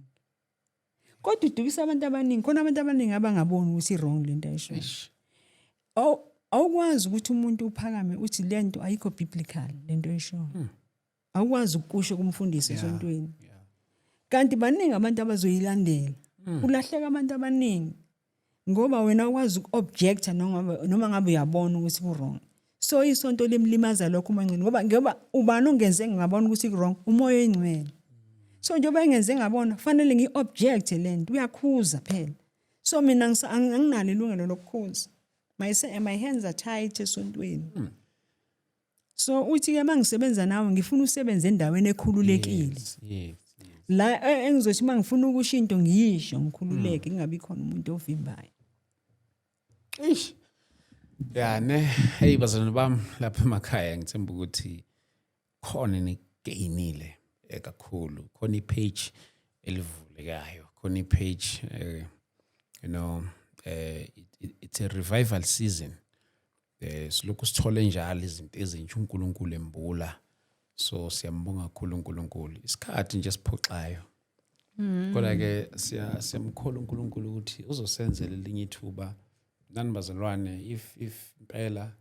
kodwa udukisa abantu abaningi. Khona abantu abaningi abangaboni ukuthi i-wrong lento ayishoyo. Eish. Awukwazi ukuthi umuntu uphakame uthi lento ayikho biblical, lento oyishoyo. Awukwazi ukusho kumfundisi esontweni, kanti baningi abantu abazoyilandela. Ulahleka abantu abaningi ngoba wena ukwazi uku-objecta noma ngabe uyabona ukuthi ku-wrong. So isonto limlimaza lokho uMoya Ngcwele, ngoba ubani ongenze ngabona ukuthi ku-wrong? UMoya Oyingcwele. So njengoba engenze ngabona, fanele ngiyi-objecte le nto. Uyakhuza phela, so mina anginalo ilungelo lokukhuza. My hands are tight esontweni. So uthi-ke uma ngisebenza nawe, ngifuna usebenze endaweni ekhululekile, la engizothi uma ngifuna ukusho into ngiyisho ngikhululeke, kungabi khona umuntu ovimbayo. Eish. Ya ne, hey bazalwane bami lapha emakhaya, ngithemba ukuthi khona nigainile kakhulu. Khona ipage elivulekayo, khona ipage, it's a revival season. Silokhu sithole njalo izinto ezintsha uNkulunkulu embula. So siyambonga kakhulu uNkulunkulu. Isikhathi nje siphoxayo. Kodwa ke siyamkhola uNkulunkulu ukuthi uzosenzela elinye ithuba. Nani bazalwane, if impela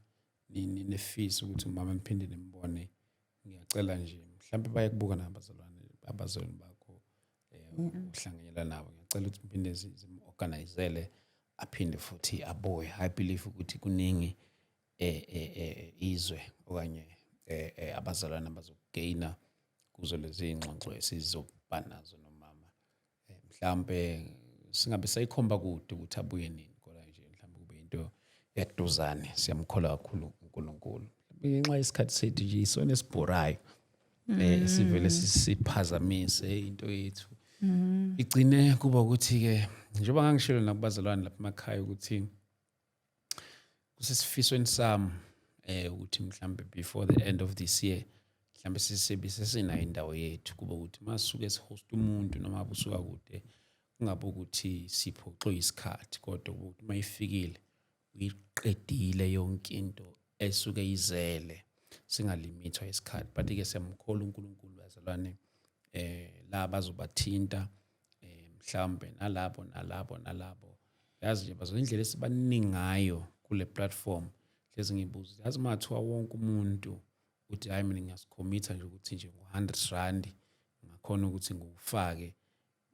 nifisa ukuthi umama niphinde nimbone, ngiyacela nje mhlawumbe baye kubuka nabazalwane, abazalwane bakho uhlanganyela nabo, ngiyacela ukuthi niphinde zim-organizele aphinde futhi abuye. I believe ukuthi kuningi izwe okanye abazalwane abazokugaina kuzo lezi ngxoxo esizoba nazo nomama. Mhlambe singabe sayikhomba kude ukuthi abuye nini, kodwa nje mhlambe kube into yaduzane. Siyamkhola kakhulu uNkulunkulu. Ngenxa yesikhathi sethu nje, isona esibhorayo, sivele siphazamise into yethu, igcine kuba ukuthi ke njengoba ngangishilo nakubazalwane lapha emakhaya ukuthi kusesifisweni sami ukuthi mhlambe before the end of this year mhlambe sisebe sesinayo indawo yethu, kuba ukuthi masuke sihost umuntu noma busuka kude, kungabe ukuthi siphoxwe isikhathi, kodwa ukuthi mayifikile uyiqedile yonke into esuke izele, singalimithwa isikhathi. But ke siyamkhola uNkulunkulu, bazalwane, la bazobathinta, mhlambe nalabo nalabo nalabo. Yazi nje bazo indlela esibaningi ngayo kule platform, hlezi ngibuza, yazi mathiwa wonke umuntu uthi, "Hayi, mina ngiyasi-commit-a nje ukuthi nje ngo-R100 ngakhona ukuthi ngiwufake,"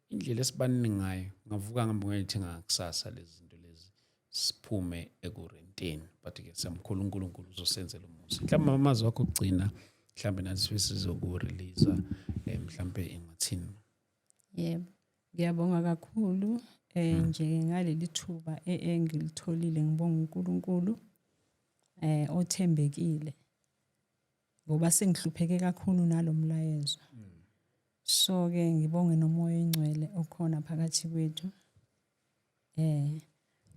indlela esibaningi ngayo, ngavuka ngihambe ngiyithenga kusasa lezi zinto lezi, siphume ekurenteni. But ke siyamkhulu uNkulunkulu, uzosenzela umusa. Mhlawumbe amazwi akho okugcina, mhlawumbe nathi sibe sizoku-release, mhlawumbe ingathini? Yebo. Ngiyabonga kakhulu nje ngaleli thuba engilitholile. Ngibonga uNkulunkulu othembekile, ngoba sengihlupheke kakhulu nalomlayezo. So ke ngibonge noMoya oNgcwele okhona phakathi kwethu.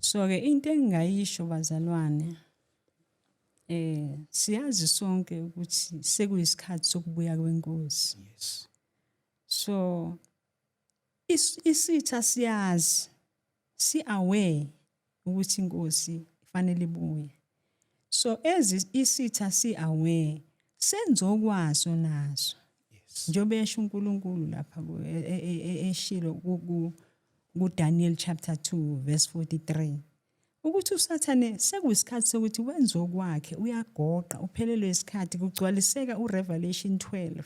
So ke into engingayisho, bazalwane, siyazi sonke ukuthi sekuyisikhathi sokubuya kwenkosi. So isitha siyazi, si aware ukuthi inkosi ifanele ibuye. So as isitha si aware, senza okwaso naso. Njengoba esho uNkulunkulu lapha eshilo ku Daniel chapter 2 verse 43 ukuthi uSathane sekuyisikhathi sokuthi wenze okwakhe, uyagoqa, uphelelwe isikhathi, kugcwaliseka uRevelation 12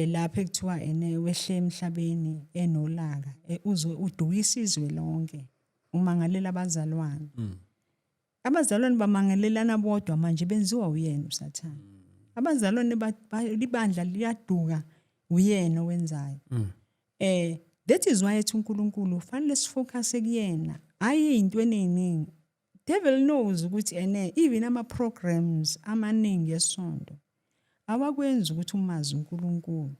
lapha ekuthiwa ene wehle emhlabeni enolaka, uzwe udukisa izwe lonke, umangalela abazalwane. Abazalwane bamangalelana bodwa manje, benziwa uyena uSathane. Abazalwane libandla liyaduka, uyena owenzayo. That is why ethi uNkulunkulu fanele si-focus kuyena, hayi ezintweni eziningi. Devil knows ukuthi ene even ama programs amaningi esonto awakwenzi ukuthi umazi uNkulunkulu.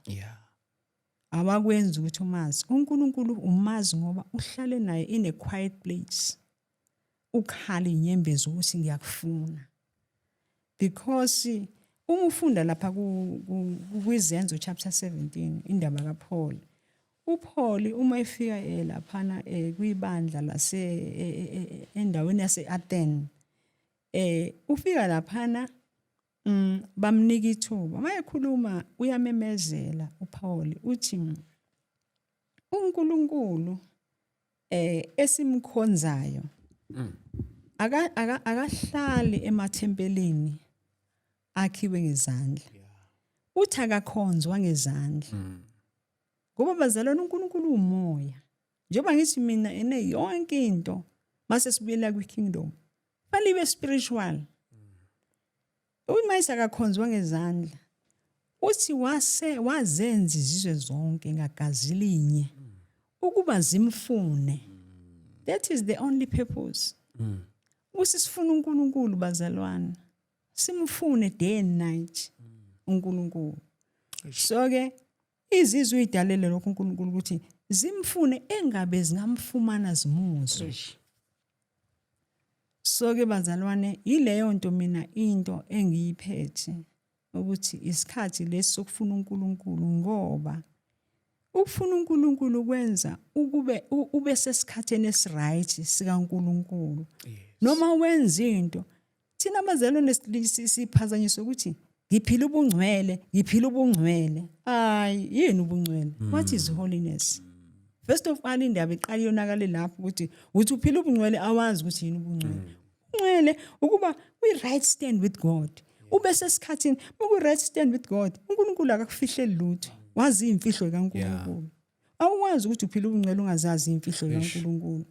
Awakwenzi ukuthi umazi uNkulunkulu. Umazi ngoba uhlale naye in a quiet place, ukhala inyembezi ukuthi ngiyakufuna, because uma ufunda lapha kwiZenzo chapter 17, indaba kaPaul, uPaul uma efika laphana kwibandla lase endaweni yase-Athens, ufika laphana, bamnika ithuba, mayekhuluma uyamemezela uPaul, uthi uNkulunkulu esimkhonzayo akahlali emathempelini akhiwe ngezandla. Uthi akakhonzwa ngezandla, ngoba bazalwane, uNkulunkulu umoya. Njengoba ngithi mina ene yonke into mase sibuyela kwi-kingdom fanele ibe spiritual. Uma isakakhonzwa ngezandla, uthi wase wazenza izizwe zonke ngagazi linye ukuba zimfune. That is the only purpose, ukuthi sifuna uNkulunkulu, bazalwane, simfune day and night uNkulunkulu. So ke izizwe uyidalele lokho uNkulunkulu ukuthi zimfune, engabe zingamfumana zimuzwe. So ke bazalwane, yileyo nto mina into engiyiphethe, ukuthi isikhathi lesi sokufuna uNkulunkulu, ngoba ukufuna uNkulunkulu kwenza ukube ube sesikhatheni esi-right sikaNkulunkulu noma wenza into. Thina abazalwane siphazanyiswa ukuthi ngiphila ubungcwele, ngiphila ubungcwele. Hayi, yini ubungcwele? What is holiness? First of all, indaba iqala yonakale lapho, ukuthi uthi uphila ubungcwele, awazi ukuthi yini ubungcwele. Ubungcwele ukuba kwi-right stand with God, ube sesikhathini. Uku-right stand with God, uNkulunkulu akakufihleli lutho, wazi imfihlo kaNkulunkulu. Awukwazi ukuthi uphila ubungcwele ungazazi imfihlo kaNkulunkulu.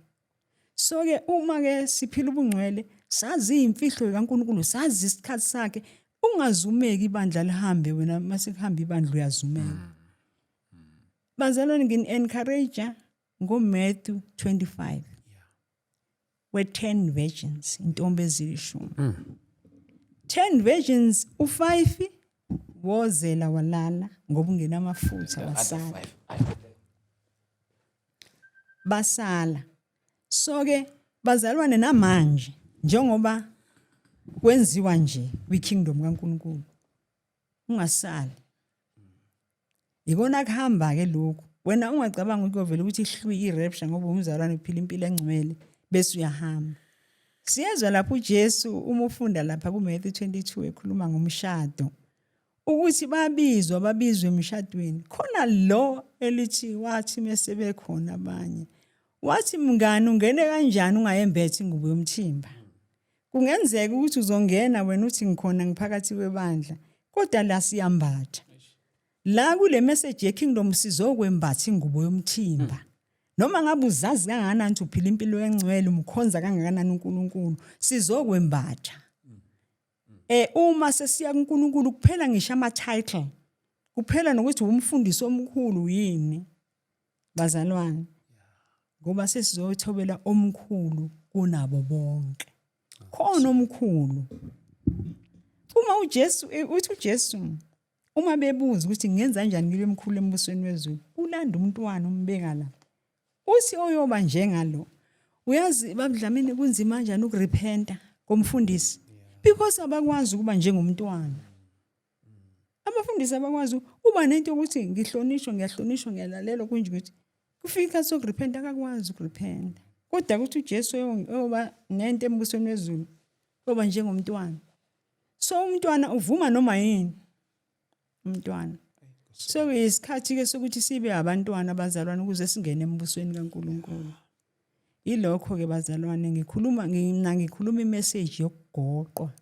So ke uma ke siphila ubungcwele, sazi imfihlo kaNkulunkulu, sazi isikhathi sakhe, ungazumeki ibandla lihambe. Wena mase kuhamba ibandla uyazumeka. Bazalwane, ngini-encourage ngoMatthew 25 we-10 virgins, intombi ezilishumi. 10 virgins, u5 wozela walala ngoba ungenamafutha, wasala, basala. So ke bazalwane, namanje njengoba kwenziwa nje kwi-kingdom kaNkulunkulu, ungasali. Ikona kuhamba ke lokhu. Wena ungacabanga ukuthi kovela ukuthi ihlwi i-rapture ngoba umzalwane uphila impilo engcwele bese uyahamba. Siyezwa lapho uJesu, uma ufunda lapha kuMatthew 22, ekhuluma ngomshado ukuthi babizwa, babizwe emshadweni. Khona lo elithi wathi mese bekhona abanye, wathi, "Mngani, ungene kanjani ungayembethe ingubo yomthimba?" Kungenzeka ukuthi uzongena wena uthi ngikhona, ngiphakathi kwebandla, kodwa la siyambatha la kule message ye-kingdom, sizokwembatha ingubo yomthimba. Noma ngabe uzazi kangakanani ukuthi uphila impilo engcwele, umkhonza kangakanani uNkulunkulu, sizokwembatha uma sesiya kuNkulunkulu. Kuphela ngisho ama title, kuphela nokuthi umfundisi omkhulu yini, bazalwane, ngoba sesizothobela omkhulu kunabo bonke. Khona omkhulu. Uma uJesu uthi, uJesu uma bebuza ukuthi ngenza kanjani ngibe mkhulu embusweni wezulu, ulanda umntwana umbeka la, uthi oyoba njengalo. Uyazi babudlamini, kunzima kanjani ukurepenta komfundisi, because abakwazi ukuba njengomntwana. Abafundisi abakwazi uba nento yokuthi ngihlonishwa, ngiyahlonishwa, ngiyalalelwa, kunje ukuthi kufika isikhathi sokurepenta akakwazi ukurepenta. Kodwa ukuthi uJesu oyoba nento embusweni wezulu yoba njengomntwana. So umntwana uvuma noma yini umntwana. So isikhathi ke sokuthi sibe abantwana, abazalwane, ukuze singene embusweni kaNkulunkulu. Ilokho ke bazalwane, ngikhuluma mina, ngikhuluma imessage yokugoqwa,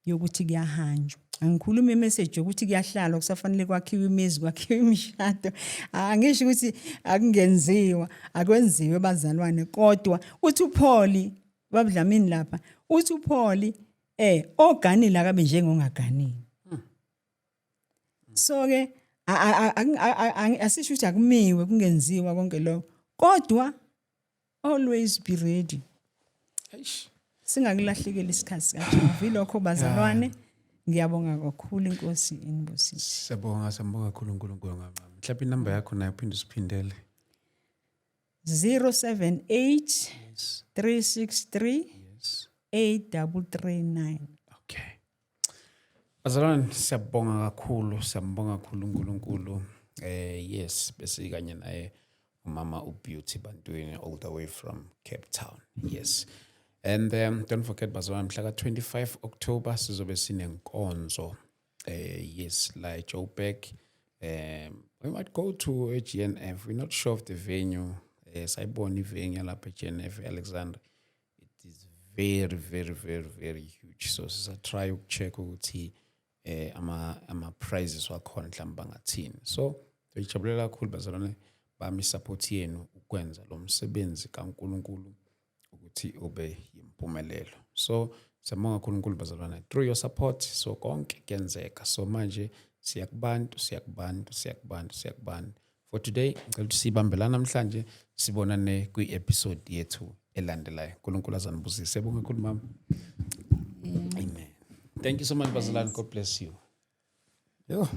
yokuthi kuyahanjwa. Angikhuluma imessage yokuthi kuyahlalwa, kusafanele kwakhiwe imizi, kwakhiwe imishado. Angisho ukuthi akungenziwa, akwenziwe bazalwane, kodwa uthi uPaul, babudlamini lapha, uthi uPaul oganile akabe njengongaganile. So ke asisho ukuthi akumiwe kungenziwa konke lokho, kodwa always be ready. Eish. Singakulahlekeli isikhathi sikaJehova. Ilokho bazalwane, ngiyabonga kakhulu, inkosi inibusise. Siyabonga, siyabonga kakhulu uNkulunkulu ngamama. Mhlawumbe inamba yakho nayo uphinde usiphindele. 078 363 8339. Okay. Bazalwane, siyabonga kakhulu, siyambonga kakhulu uNkulunkulu. Yes, bese kanye naye umama uBeauty Bantwini all the way from Cape Town. Yes. And don't forget bazalwane, mhla ka 25 October sizobe sinenkonzo yes, la eJoburg. We might go to a GNF. We're not sure of the venue. Sayibona ivenue lapha e-GNF Alexandra. It is very very very very huge. So sisa try ukucheck ukuthi ama prices wakhona mhlawumbe bangathini. So sijabulela kakhulu bazalwane bami support yenu ukwenza lo msebenzi kaNkulunkulu ukuthi ube yimpumelelo. So siyabonga kakhulu uNkulunkulu bazalwane through your support, so konke kuyenzeka. So manje siyakubantu, siyakubantu, siyakubantu, siyakubantu. For today ngicela ukuthi sibambe la namhlanje, sibonane kwi-episode yethu elandelayo. uNkulunkulu azanibusise. Siyabonga kakhulu mama. Amen. Thank you so much bazalwane. God bless you. Yo.